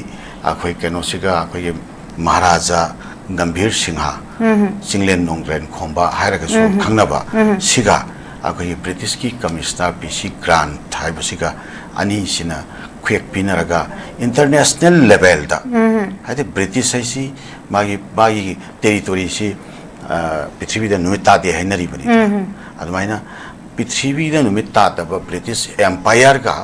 ꯑꯩꯈꯣꯏ ꯀꯩꯅꯣꯁꯤꯒ, ꯑꯩꯈꯣꯏꯒꯤ ꯃꯍꯥꯔꯥꯖꯥ ꯒꯝꯚꯤꯔ ꯁꯤꯡꯍ, ꯆꯤꯡꯂꯦꯟ ꯅꯣꯡꯒ꯭ꯔꯦꯟ ꯈꯣꯝꯕ ꯍꯥꯏꯔꯒꯁꯨ ꯈꯪꯅꯕ, ꯁꯤꯒ ꯑꯩꯈꯣꯏꯒꯤ ꯕ꯭ꯔꯤꯇꯤꯁꯀꯤ ꯀꯃꯤꯁꯅꯔ ꯄꯤ ꯁꯤ ꯒ꯭ꯔꯥꯟꯠ ꯍꯥꯏꯕꯁꯤꯒ ꯑꯅꯤꯁꯤꯅ ꯐꯦꯛ ꯄꯤꯅꯔꯒ ꯏꯟꯇꯔꯅꯦꯁꯅꯦꯜ ꯂꯦꯚꯦꯜꯗ, ꯍꯥꯏꯗꯤ ꯕ꯭ꯔꯤꯇꯤꯁ ꯍꯥꯏꯁꯤ ꯃꯥꯒꯤ, ꯃꯥꯒꯤ ꯇꯦꯔꯤꯇꯣꯔꯤꯁꯤ, ꯑ, ꯄ꯭ꯔꯤꯊꯤꯕꯤꯗ ꯅꯨꯃꯤꯠ ꯇꯥꯗꯦ ꯍꯥꯏꯅꯔꯤꯕꯅꯤꯗꯅ꯫ ꯑꯗꯨꯃꯥꯏꯅ ꯄ꯭ꯔꯤꯊꯤꯕꯤꯗ ꯅꯨꯃꯤꯠ ꯇꯥꯗꯕ ꯕ꯭ꯔꯤꯇꯤꯁ ꯑꯦꯝꯄꯥꯌꯔꯒ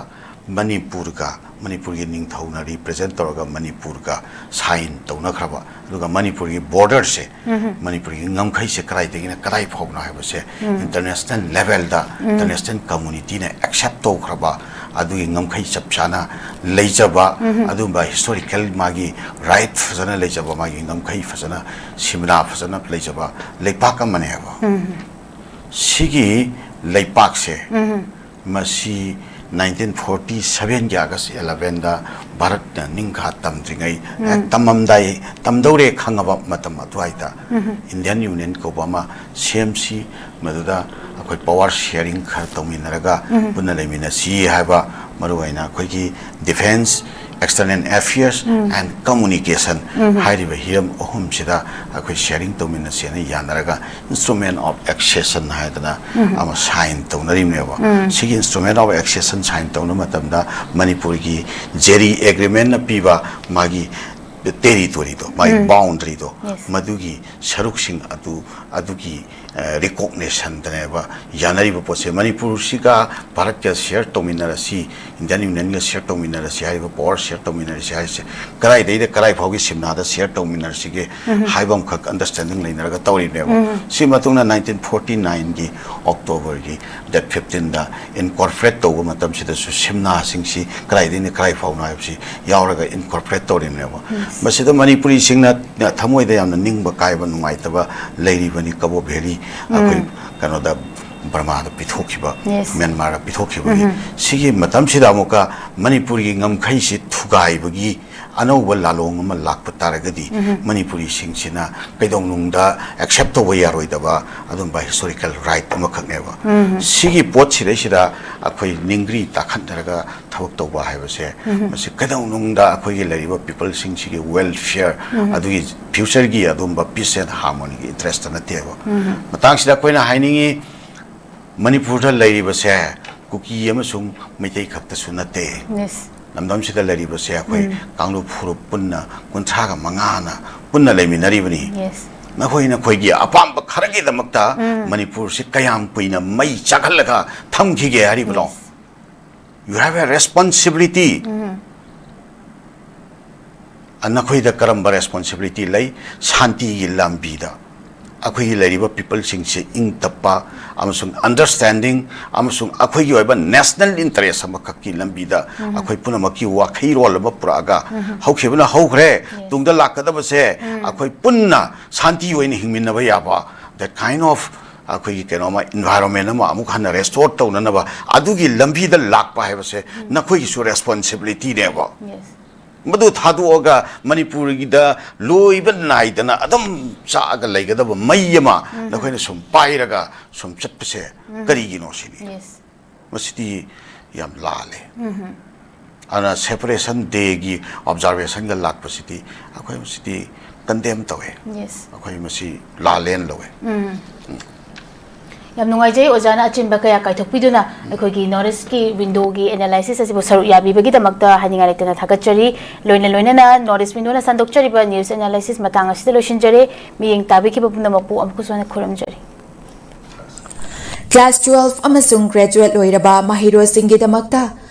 ꯃꯅꯤꯄꯨꯔꯒ, ꯃꯅꯤꯄꯨꯔꯒꯤ ꯅꯤꯡꯊꯧꯅ ꯔꯤꯄ꯭ꯔꯖꯦꯟ ꯇꯧꯔꯒ ꯃꯅꯤꯄꯨꯔꯒ ꯁꯥꯏꯟ ꯇꯧꯅꯈ꯭ꯔꯕ, ꯑꯗꯨꯒ ꯃꯅꯤꯄꯨꯔꯒꯤ ꯕꯣꯔꯗꯔꯁꯦ, ꯃꯅꯤꯄꯨꯔꯒꯤ ꯉꯝꯈꯩꯁꯦ ꯀꯗꯥꯏꯗꯒꯤꯅ ꯀꯗꯥꯏ ꯐꯥꯎꯕꯅꯣ ꯍꯥꯏꯕꯁꯦ ꯏꯟꯇꯔꯅꯦꯁꯅꯦꯜ ꯂꯦꯚꯦꯜꯗ, ꯏꯟꯇꯔꯅꯦꯁꯅꯦꯜ ꯀꯝꯃꯨꯅꯤꯇꯤꯅ ꯑꯦꯛꯁꯦꯞ ꯇꯧꯈ꯭ꯔꯕ, ꯑꯗꯨꯒꯤ ꯉꯝꯈꯩ ꯆꯞ ꯆꯥꯅ ꯂꯩꯖꯕ, ꯑꯗꯨꯝꯕ ꯍꯤꯁꯇꯣꯔꯤꯀꯦꯜ ꯃꯥꯒꯤ ꯔꯥꯏꯠ ꯐꯖꯅ ꯂꯩꯖꯕ, ꯃꯥꯒꯤ ꯉꯝꯈꯩ ꯐꯖꯅ, ꯁꯤꯃꯅꯥ ꯐꯖꯅ ꯂꯩꯖꯕ ꯂꯩꯄꯥꯛ ꯑꯃꯅꯦꯕ꯫ ꯁꯤꯒꯤ ꯂꯩꯄꯥꯛꯁꯦ, ꯃꯁꯤ ꯅꯥꯏꯟꯇꯤꯟ ꯐꯣꯔꯇꯤ ꯁꯚꯦꯟꯒꯤ ꯑꯥꯒꯁ ꯑꯦꯂꯚꯦꯟꯗ ꯚꯥꯔꯠꯅ ꯅꯤꯡꯈꯥ ꯇꯝꯗ꯭ꯔꯤꯉꯩ, ꯑꯦ, ꯇꯝꯃꯝꯗꯥꯏ, ꯇꯝꯗꯧꯔꯦ ꯈꯪꯉꯕ ꯃꯇꯝ ꯑꯗꯨꯋꯥꯏꯗ ꯏꯟꯗꯤꯌꯟ ꯌꯨꯅꯤꯌꯟ ꯀꯧꯕ ꯑꯃ ꯁꯦꯝꯁꯤ, ꯃꯗꯨꯗ ꯑꯩꯈꯣꯏ ꯄꯋꯥꯔ ꯁꯤꯌꯥꯔꯤꯡ ꯈꯔ ꯇꯧꯃꯤꯟꯅꯔꯒ ꯄꯨꯟꯅ ꯂꯩꯃꯤꯟꯅꯁꯤ ꯍꯥꯏꯕ, ꯃꯔꯨꯑꯣꯏꯅ ꯑꯩꯈꯣꯏꯒꯤ defence, external affairs and communication ꯍꯥꯏꯔꯤꯕ ꯍꯤꯔꯝ ꯑꯍꯨꯝꯁꯤꯗ ꯑꯩꯈꯣꯏ ꯁꯤꯌꯥꯔꯤꯡ ꯇꯧꯃꯤꯟꯅꯁꯦꯅ ꯌꯥꯅꯔꯒ ꯏꯟꯁꯇ꯭ꯔꯨꯃꯦꯟ ꯑꯣꯐ ꯑꯦꯛꯁꯦꯁꯟ ꯍꯥꯏꯗꯅ ꯑꯃ ꯁꯥꯏꯟ ꯇꯧꯅꯔꯤꯕꯅꯦꯕ꯫ ꯁꯤꯒꯤ ꯏꯟꯁꯇ꯭ꯔꯨꯃꯦꯟ ꯑꯣꯐ ꯑꯦꯛꯁꯦꯁꯟ ꯁꯥꯏꯟ ꯇꯧꯅꯕ ꯃꯇꯝꯗ ꯃꯅꯤꯄꯨꯔꯒꯤ ꯖꯦꯔꯤ ꯑꯦꯒ꯭ꯔꯤꯃꯦꯟꯅ ꯄꯤꯕ ꯃꯥꯒꯤ ꯇꯦꯔꯤꯇꯣꯔꯤꯗꯣ, ꯃꯥꯒꯤ ꯕꯥꯎꯟꯗꯔꯤꯗꯣ, ꯃꯗꯨꯒꯤ ꯁꯔꯨꯛꯁꯤꯡ ꯑꯗꯨ, ꯑꯗꯨꯒꯤ ꯔꯤꯀꯣꯛꯅꯤꯁꯟꯗꯅꯦꯕ ꯌꯥꯅꯔꯤꯕ ꯄꯣꯠꯁꯦ꯫ ꯃꯅꯤꯄꯨꯔꯁꯤꯒ ꯚꯥꯔꯠꯀ ꯁꯤꯌꯔ ꯇꯧꯃꯤꯟꯅꯔꯁꯤ, ꯏꯟꯗꯤꯌꯟ ꯌꯨꯅꯤꯌꯟꯒ ꯁꯤꯌꯔ ꯇꯧꯃꯤꯟꯅꯔꯁꯤ ꯍꯥꯏꯔꯤꯕ, ꯄꯋꯥꯔ ꯁꯤꯌꯔ ꯇꯧꯃꯤꯟꯅꯔꯁꯤ ꯍꯥꯏꯔꯤꯁꯦ ꯀꯗꯥꯏꯗꯒꯤꯗ ꯀꯗꯥꯏ ꯐꯥꯎꯒꯤ ꯁꯤꯝꯅꯥꯗ ꯁꯤꯌꯔ ꯇꯧꯃꯤꯟꯅꯔꯁꯤꯒꯦ ꯍꯥꯏꯕ ꯑꯃꯈꯛ ꯑꯟꯗꯔꯁꯇꯦꯟꯗꯤꯡ ꯂꯩꯅꯔꯒ ꯇꯧꯔꯤꯕꯅꯦꯕ꯫ ꯁꯤ ꯃꯇꯨꯡꯗ ꯅꯥꯏꯟꯇꯤꯟ ꯐꯣꯔꯇꯤ ꯅꯥꯏꯟꯒꯤ ꯑꯣꯛꯇꯣꯕꯔꯒꯤ ꯗꯦꯠ ꯐꯤꯐꯇꯤꯟꯗ ꯏꯟꯀꯣꯔꯄꯣꯔꯦꯠ ꯇꯧꯕ ꯃꯇꯝꯁꯤꯗꯁꯨ ꯁꯤꯝꯅꯥꯁꯤꯡꯁꯤ ꯀꯗꯥꯏꯗꯒꯤꯅ ꯀꯗꯥꯏ ꯐꯥꯎꯅꯣ ꯍꯥꯏꯕꯁꯤ ꯌꯥꯎꯔꯒ ꯏꯟꯀꯣꯔꯄꯣꯔꯦꯠ ꯇꯧꯔꯤꯕꯅꯦꯕ꯫ ꯃꯁꯤꯗ ꯃꯅꯤꯄꯨꯔꯤꯁꯤꯡꯅ ꯊꯃꯣꯏꯗ ꯌꯥꯝꯅ ꯅꯤꯡꯕ ꯀꯥꯏꯕ, ꯅꯨꯡꯉꯥꯏꯇꯕ ꯂꯩꯔꯤꯕꯅꯤ꯫ ꯀꯕꯣ ꯚꯦꯂꯤ, ꯑꯩꯈꯣꯏ ꯀꯩꯅꯣꯗ, ꯕꯔꯃꯥꯗ ꯄꯤꯊꯣꯛꯈꯤꯕ, ꯃ꯭ꯌꯥꯟꯃꯥꯔꯗ ꯄꯤꯊꯣꯛꯈꯤꯕꯒꯤ꯫ ꯁꯤꯒꯤ ꯃꯇꯝꯁꯤꯗ ꯑꯃꯨꯛꯀ ꯃꯅꯤꯄꯨꯔꯒꯤ ꯉꯝꯈꯩꯁꯤ ꯊꯨꯒꯥꯏꯕꯒꯤ ꯑꯅꯧꯕ ꯂꯥꯂꯣꯡ ꯑꯃ ꯂꯥꯛꯄ ꯇꯥꯔꯒꯗꯤ, ꯃꯅꯤꯄꯨꯔꯤꯁꯤꯡꯁꯤꯅ ꯀꯩꯗꯧꯅꯨꯡꯗ ꯑꯦꯛꯁꯦꯞ ꯇꯧꯕ ꯌꯥꯔꯣꯏꯗꯕ ꯑꯗꯨꯝꯕ ꯍꯤꯁꯇꯣꯔꯤꯀꯦꯜ ꯔꯥꯏꯠ ꯑꯃꯈꯛꯅꯦꯕ꯫ ꯁꯤꯒꯤ ꯄꯣꯠꯁꯤꯗꯩꯁꯤꯗ ꯑꯩꯈꯣꯏ ꯅꯤꯡꯒ꯭ꯔꯤ ꯇꯥꯈꯠꯅꯔꯒ ꯊꯕꯛ ꯇꯧꯕ ꯍꯥꯏꯕꯁꯦ, ꯃꯁꯤ ꯀꯩꯗꯧꯅꯨꯡꯗ ꯑꯩꯈꯣꯏꯒꯤ ꯂꯩꯔꯤꯕ ꯄꯤꯄꯜꯁꯤꯡꯁꯤꯒꯤ ꯋꯦꯜꯐꯤꯌꯔ, ꯑꯗꯨꯒꯤ ꯐ꯭ꯌꯨꯆꯔꯒꯤ ꯑꯗꯨꯝꯕ ꯄꯤꯁ ꯑꯦꯟ ꯍꯥꯔꯃꯣꯅꯤꯒꯤ ꯏꯟꯇꯔꯦꯁꯇ ꯅꯠꯇꯦꯕ꯫ ꯃꯇꯥꯡꯁꯤꯗ ꯑꯩꯈꯣꯏꯅ ꯍꯥꯏꯅꯤꯡꯉꯤ, ꯃꯅꯤꯄꯨꯔꯗ ꯂꯩꯔꯤꯕꯁꯦ ꯀꯨꯀꯤ ꯑꯃꯁꯨꯡ ꯃꯩꯇꯩ ꯈꯛꯇꯁꯨ ꯅꯠꯇꯦ꯫ ꯂꯝꯗꯝꯁꯤꯗ ꯂꯩꯔꯤꯕꯁꯦ ꯑꯩꯈꯣꯏ ꯀꯥꯡꯂꯨꯞ ꯐꯨꯔꯨꯞ ꯄꯨꯟꯅ ꯀꯨꯟꯊ꯭ꯔꯥꯒ ꯃꯉꯥꯅ ꯄꯨꯟꯅ ꯂꯩꯃꯤꯟꯅꯔꯤꯕꯅꯤ꯫ Yes. ꯅꯈꯣꯏ ꯅꯈꯣꯏꯒꯤ ꯑꯄꯥꯝꯕ ꯈꯔꯒꯤꯗꯃꯛꯇ ꯃꯅꯤꯄꯨꯔꯁꯤ ꯀꯌꯥꯝ ꯀꯨꯏꯅ ꯃꯩ ꯆꯥꯛꯍꯜꯂꯒ ꯊꯝꯈꯤꯒꯦ ꯍꯥꯏꯔꯤꯕꯅꯣ? Yes. You have a responsibility. ꯅꯈꯣꯏꯗ ꯀꯔꯝꯕ responsibility ꯂꯩ? ꯁꯥꯟꯇꯤꯒꯤ ꯂꯝꯕꯤꯗ ꯑꯩꯈꯣꯏꯒꯤ ꯂꯩꯔꯤꯕ peopleꯁꯤꯡꯁꯦ ꯏꯪ ꯇꯞꯄ ꯑꯃꯁꯨꯡ understanding ꯑꯃꯁꯨꯡ ꯑꯩꯈꯣꯏꯒꯤ ꯑꯣꯏꯕ national interest ꯑꯃꯈꯛꯀꯤ ꯂꯝꯕꯤꯗ ꯑꯩꯈꯣꯏ ꯄꯨꯝꯅꯃꯛꯀꯤ ꯋꯥꯈꯩꯔꯣꯜ ꯑꯃ ꯄꯨꯔꯛꯑꯒ, ꯍꯧꯈꯤꯕꯅ ꯍꯧꯈ꯭ꯔꯦ, ꯇꯨꯡꯗ ꯂꯥꯛꯀꯗꯕꯁꯦ ꯑꯩꯈꯣꯏ ꯄꯨꯟꯅ ꯁꯥꯟꯇꯤ ꯑꯣꯏꯅ ꯍꯤꯡꯃꯤꯟꯅꯕ ꯌꯥꯕ, that kind of ꯑꯩꯈꯣꯏꯒꯤ ꯀꯩꯅꯣꯃ environment ꯑꯃ ꯑꯃꯨꯛ ꯍꯟꯅ restore ꯇꯧꯅꯅꯕ ꯑꯗꯨꯒꯤ ꯂꯝꯕꯤꯗ ꯂꯥꯛꯄ ꯍꯥꯏꯕꯁꯦ ꯅꯈꯣꯏꯒꯤꯁꯨ responsibilityꯅꯦꯕ꯫ Yes. ꯃꯗꯨ ꯊꯥꯗꯣꯛꯑꯒ ꯃꯅꯤꯄꯨꯔꯒꯤꯗ ꯂꯣꯏꯕ ꯅꯥꯏꯗꯅ ꯑꯗꯨꯝ ꯆꯥꯛꯑꯒ ꯂꯩꯒꯗꯕ ꯃꯩ ꯑꯃ ꯅꯈꯣꯏꯅ ꯁꯨꯝ ꯄꯥꯏꯔꯒ ꯁꯨꯝ ꯆꯠꯄꯁꯦ ꯀꯔꯤꯒꯤꯅꯣ ꯁꯤꯅꯤ꯫ Yes. ꯃꯁꯤꯗꯤ ꯌꯥꯝ ꯂꯥꯜꯂꯦ꯫ ꯑꯗꯨꯅ separation dayꯒꯤ observationꯒ ꯂꯥꯛꯄꯁꯤꯗꯤ ꯑꯩꯈꯣꯏ ꯃꯁꯤꯗꯤ condemn ꯇꯧꯋꯦ꯫ Yes. ꯑꯩꯈꯣꯏ ꯃꯁꯤ ꯂꯥꯜꯂꯦꯅ ꯂꯧꯋꯦ꯫ ꯌꯥꯝ ꯅꯨꯡꯉꯥꯏꯖꯩ ꯑꯣꯖꯥꯅ ꯑꯆꯤꯟꯕ ꯀꯌꯥ ꯀꯥꯏꯊꯣꯛꯄꯤꯗꯨꯅ ꯑꯩꯈꯣꯏꯒꯤ North Eastꯀꯤ windowꯒꯤ analysisꯑꯁꯤꯕꯨ ꯁꯔꯨꯛ ꯌꯥꯕꯤꯕꯒꯤ ꯗꯃꯛꯇ ꯍꯥꯏꯅꯤꯡꯉꯥꯏ ꯂꯩꯇꯅ ꯊꯥꯒꯠꯆꯔꯤ꯫ ꯂꯣꯏꯅ ꯂꯣꯏꯅꯅ North East windowꯅ ꯁꯟꯗꯣꯛꯆꯔꯤꯕ news analysis ꯃꯇꯥꯡ ꯑꯁꯤꯗ ꯂꯣꯏꯁꯤꯟꯖꯔꯦ꯫ ꯃꯤꯠꯌꯦꯡ ꯇꯥꯕꯤꯈꯤꯕ ꯄꯨꯝꯅꯃꯛꯄꯨ ꯑꯃꯨꯛꯀꯁꯨ ꯍꯟꯅ ꯈꯨꯔꯨꯝꯖꯔꯤ꯫ Class twelve ꯑꯃꯁꯨꯡ graduate ꯂꯣꯏꯔꯕ ꯃꯍꯩꯔꯣꯏꯁꯤꯡꯒꯤꯗꯃꯛꯇ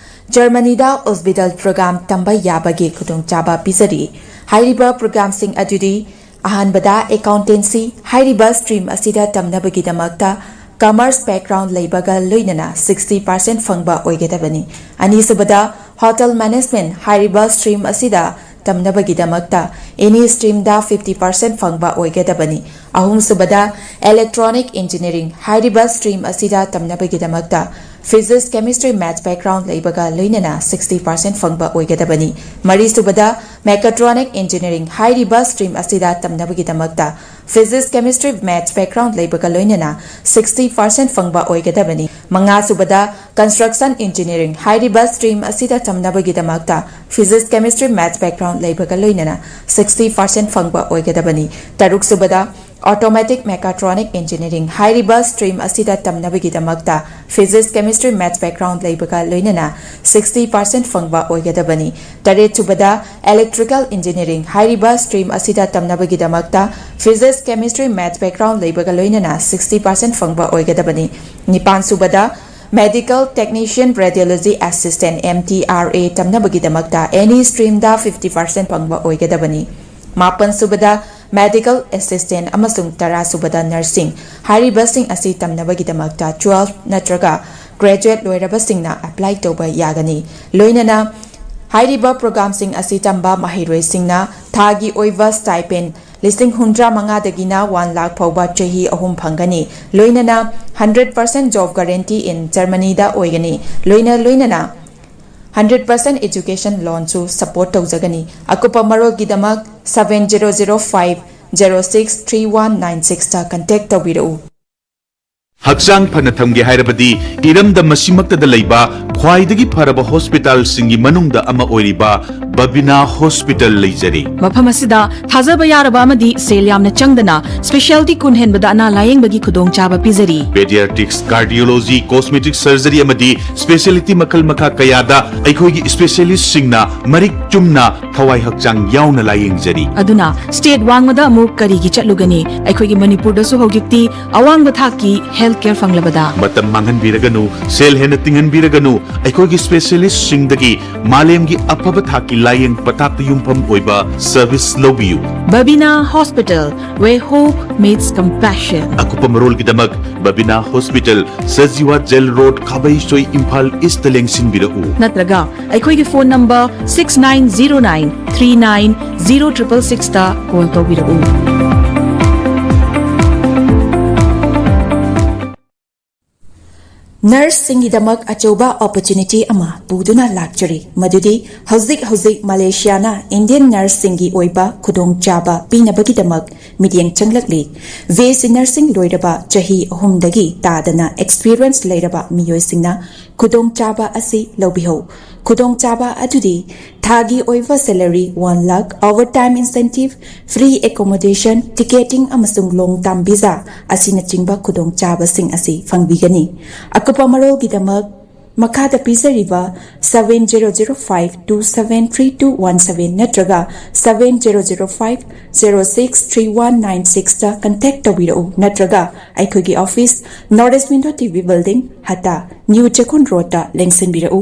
ꯖꯔꯃꯅꯤꯗ Ausbildung program ꯇꯝꯕ ꯌꯥꯕꯒꯤ ꯈꯨꯗꯣꯡꯆꯥꯕ ꯄꯤꯖꯔꯤ꯫ ꯍꯥꯏꯔꯤꯕ programꯁꯤꯡ ꯑꯗꯨꯗꯤ, ꯑꯍꯥꯟꯕꯗ, accountancy꯫ ꯍꯥꯏꯔꯤꯕ stream ꯑꯁꯤꯗ ꯇꯝꯅꯕꯒꯤꯗꯃꯛꯇ commerce background ꯂꯩꯕꯒ ꯂꯣꯏꯅꯅ sixty percent ꯐꯪꯕ ꯑꯣꯏꯒꯗꯕꯅꯤ꯫ ꯑꯅꯤꯁꯨꯕꯗ, hotel management꯫ ꯍꯥꯏꯔꯤꯕ stream ꯑꯁꯤꯗ ꯇꯝꯅꯕꯒꯤꯗꯃꯛꯇ any streamꯗ fifty percent ꯐꯪꯕ ꯑꯣꯏꯒꯗꯕꯅꯤ꯫ ꯑꯍꯨꯝꯁꯨꯕꯗ, electronic engineering꯫ ꯍꯥꯏꯔꯤꯕ stream ꯑꯁꯤꯗ ꯇꯝꯅꯕꯒꯤꯗꯃꯛꯇ physics, chemistry, maths background ꯂꯩꯕꯒ ꯂꯣꯏꯅꯅ sixty percent ꯐꯪꯕ ꯑꯣꯏꯒꯗꯕꯅꯤ꯫ ꯃꯔꯤꯁꯨꯕꯗ, mechatronic engineering꯫ ꯍꯥꯏꯔꯤꯕ stream ꯑꯁꯤꯗ ꯇꯝꯅꯕꯒꯤꯗꯃꯛꯇ physics, chemistry, maths background ꯂꯩꯕꯒ ꯂꯣꯏꯅꯅ sixty percent ꯐꯪꯕ ꯑꯣꯏꯒꯗꯕꯅꯤ꯫ ꯃꯉꯥꯁꯨꯕꯗ, construction engineering꯫ ꯍꯥꯏꯔꯤꯕ stream ꯑꯁꯤꯗ ꯇꯝꯅꯕꯒꯤꯗꯃꯛꯇ physics, chemistry, maths background ꯂꯩꯕꯒ ꯂꯣꯏꯅꯅ sixty percent ꯐꯪꯕ ꯑꯣꯏꯒꯗꯕꯅꯤ꯫ ꯇꯔꯨꯛꯁꯨꯕꯗ, Automatic Mechatronic Engineering ꯍꯥꯏꯔꯤꯕ stream ꯑꯁꯤꯗ ꯇꯝꯅꯕꯒꯤꯗꯃꯛꯇ Physics, Chemistry, Maths background ꯂꯩꯕꯒ ꯂꯣꯏꯅꯅ sixty percent ꯐꯪꯕ ꯑꯣꯏꯒꯗꯕꯅꯤ꯫ ꯇꯔꯦꯠ ꯁꯨꯕꯗ Electrical Engineering ꯍꯥꯏꯔꯤꯕ stream ꯑꯁꯤꯗ ꯇꯝꯅꯕꯒꯤꯗꯃꯛꯇ Physics, Chemistry, Maths background ꯂꯩꯕꯒ ꯂꯣꯏꯅꯅ sixty percent ꯐꯪꯕ ꯑꯣꯏꯒꯗꯕꯅꯤ꯫ ꯅꯤꯄꯥꯟ ꯁꯨꯕꯗ Medical Technician Radiology Assistant, M T R A, ꯇꯝꯅꯕꯒꯤꯗꯃꯛꯇ any streamꯗ fifty percent ꯐꯪꯕ ꯑꯣꯏꯒꯗꯕꯅꯤ꯫ ꯃꯥꯄꯟ ꯁꯨꯕꯗ Medical Assistant ꯑꯃꯁꯨꯡ ꯇꯔꯥ ꯁꯨꯕꯗ Nursing ꯍꯥꯏꯔꯤꯕꯁꯤꯡ ꯑꯁꯤ ꯇꯝꯅꯕꯒꯤꯗꯃꯛꯇ twelve ꯅꯠꯇ꯭ꯔꯒ graduate ꯂꯣꯏꯔꯕꯁꯤꯡꯅ apply ꯇꯧꯕ ꯌꯥꯒꯅꯤ꯫ ꯂꯣꯏꯅꯅ ꯍꯥꯏꯔꯤꯕ programꯁꯤꯡ ꯑꯁꯤ ꯇꯝꯕ ꯃꯍꯩꯔꯣꯏꯁꯤꯡꯅ ꯊꯥꯒꯤ ꯑꯣꯏꯕ stipend ꯂꯤꯁꯤꯡ ꯍꯨꯝꯗ꯭ꯔꯥ ꯃꯉꯥꯗꯒꯤꯅ one lakh ꯐꯥꯎꯕ ꯆꯍꯤ ꯑꯍꯨꯝ ꯐꯪꯒꯅꯤ꯫ ꯂꯣꯏꯅꯅ hundred percent job guarantee in Germanyꯗ ꯑꯣꯏꯒꯅꯤ꯫ ꯂꯣꯏꯅ ꯂꯣꯏꯅꯅ hundred percent education loanꯁꯨ support ꯇꯧꯖꯒꯅꯤ꯫ ꯑꯀꯨꯞꯄ ꯃꯔꯣꯜꯒꯤꯗꯃꯛ seven zero zero five zero six three one nine sixꯇ contact ꯇꯧꯕꯤꯔꯛꯎ꯫ ꯍꯛꯆꯥꯡ ꯐꯅ ꯊꯝꯒꯦ ꯍꯥꯏꯔꯕꯗꯤ ꯏꯔꯝꯗꯝ ꯑꯁꯤꯃꯛꯇꯗ ꯂꯩꯕ ꯈ꯭ꯋꯥꯏꯗꯒꯤ ꯐꯔꯕ ꯍꯣꯁꯄꯤꯇꯥꯜꯁꯤꯡꯒꯤ ꯃꯅꯨꯡꯗ ꯑꯃ ꯑꯣꯏꯔꯤꯕ ꯕꯕꯤꯅꯥ ꯍꯣꯁꯄꯤꯇꯥꯜ ꯂꯩꯖꯔꯤ꯫ ꯃꯐꯝ ꯑꯁꯤꯗ ꯊꯥꯖꯕ ꯌꯥꯔꯕ ꯑꯃꯗꯤ ꯁꯦꯜ ꯌꯥꯝꯅ ꯆꯪꯗꯅ specialty ꯀꯨꯟ ꯍꯦꯟꯕꯗ ꯑꯅꯥ ꯂꯥꯌꯦꯡꯕꯒꯤ ꯈꯨꯗꯣꯡꯆꯥꯕ ꯄꯤꯖꯔꯤ꯫ Pediatrics, Cardiology, Cosmetic Surgery ꯑꯃꯗꯤ specialty ꯃꯈꯜ ꯃꯈꯥ ꯀꯌꯥꯗ ꯑꯩꯈꯣꯏꯒꯤ specialistꯁꯤꯡꯅ ꯃꯔꯤꯛ ꯆꯨꯝꯅ ꯊꯋꯥꯏ ꯍꯛꯆꯥꯡ ꯌꯥꯎꯅ ꯂꯥꯌꯦꯡꯖꯔꯤ꯫ ꯑꯗꯨꯅ state ꯋꯥꯡꯃꯗ ꯑꯃꯨꯛ ꯀꯔꯤꯒꯤ ꯆꯠꯂꯨꯒꯅꯤ? ꯑꯩꯈꯣꯏꯒꯤ ꯃꯅꯤꯄꯨꯔꯗꯁꯨ ꯍꯧꯖꯤꯛꯇꯤ ꯑꯋꯥꯡꯕ ꯊꯥꯛꯀꯤ health care ꯐꯪꯂꯕꯗ꯫ ꯃꯇꯝ ꯃꯥꯡꯍꯟꯕꯤꯔꯒꯅꯨ, ꯁꯦꯜ ꯍꯦꯟꯅ ꯇꯤꯡꯍꯟꯕꯤꯔꯒꯅꯨ, ꯑꯩꯈꯣꯏꯒꯤ specialistꯁꯤꯡꯗꯒꯤ ꯃꯥꯂꯦꯝꯒꯤ ꯑꯐꯕ ꯊꯥꯛꯀꯤ ꯂꯥꯌꯦꯡ ꯄꯊꯥꯞꯇ ꯌꯨꯝꯐꯝ ꯑꯣꯏꯕ service ꯂꯧꯕꯤꯌꯨ꯫ Babina Hospital, where hope meets compassion. ꯑꯀꯨꯞꯄ ꯃꯔꯣꯜꯒꯤꯗꯃꯛ Babina Hospital, Sajiwa Jail Road, ꯈꯥꯕꯩꯁꯣꯏ, Imphal Eastꯇ ꯂꯦꯡꯁꯤꯟꯕꯤꯔꯛꯎ꯫ ꯅꯠꯇ꯭ꯔꯒ ꯑꯩꯈꯣꯏꯒꯤ phone number six nine zero nine three nine zero triple sixꯇ call ꯇꯧꯕꯤꯔꯛꯎ꯫ Nurseꯁꯤꯡꯒꯤꯗꯃꯛ ꯑꯆꯧꯕ opportunity ꯑꯃ ꯄꯨꯗꯨꯅ ꯂꯥꯛꯆꯔꯤ, ꯃꯗꯨꯗꯤ ꯍꯧꯖꯤꯛ ꯍꯧꯖꯤꯛ ꯃꯂꯦꯁꯤꯌꯥꯅ Indian nurseꯁꯤꯡꯒꯤ ꯑꯣꯏꯕ ꯈꯨꯗꯣꯡꯆꯥꯕ ꯄꯤꯅꯕꯒꯤꯗꯃꯛ ꯃꯤꯠꯌꯦꯡ ꯆꯪꯂꯛꯂꯤ꯫ B S C nursing ꯂꯣꯏꯔꯕ ꯆꯍꯤ ꯑꯍꯨꯝꯗꯒꯤ ꯇꯥꯗꯅ experience ꯂꯩꯔꯕ ꯃꯤꯑꯣꯏꯁꯤꯡꯅ ꯈꯨꯗꯣꯡꯆꯥꯕ ꯑꯁꯤ ꯂꯧꯕꯤꯍꯧ꯫ ꯈꯨꯗꯣꯡꯆꯥꯕ ꯑꯗꯨꯗꯤ ꯊꯥꯒꯤ ꯑꯣꯏꯕ salary one lakh, overtime incentive, free accommodation, ticketing ꯑꯃꯁꯨꯡ long term visa ꯑꯁꯤꯅꯆꯤꯡꯕ ꯈꯨꯗꯣꯡꯆꯥꯕꯁꯤꯡ ꯑꯁꯤ ꯐꯪꯕꯤꯒꯅꯤ꯫ ꯑꯀꯨꯞꯄ ꯃꯔꯣꯜꯒꯤꯗꯃꯛ ꯃꯈꯥꯗ ꯄꯤꯖꯔꯤꯕ seven zero zero five two seven three two one seven ꯅꯠꯇ꯭ꯔꯒ seven zero zero five zero six three one nine sixꯇ contact ꯇꯧꯕꯤꯔꯛꯎ, ꯅꯠꯇ꯭ꯔꯒ ꯑꯩꯈꯣꯏꯒꯤ office North East Window T V Building, ꯍꯇꯥ, New Chekkon ꯔꯣꯗꯇ ꯂꯦꯡꯁꯤꯟꯕꯤꯔꯛꯎ꯫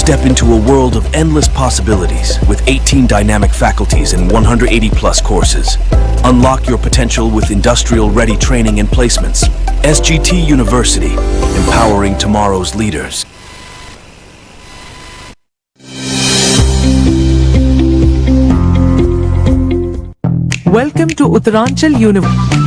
Step into a world of endless possibilities with eighteen dynamic faculties and one hundred eighty plus courses. Unlock your potential with industrial ready training and placements. S G T University, empowering tomorrow's leaders. Welcome to Uttaranchal University.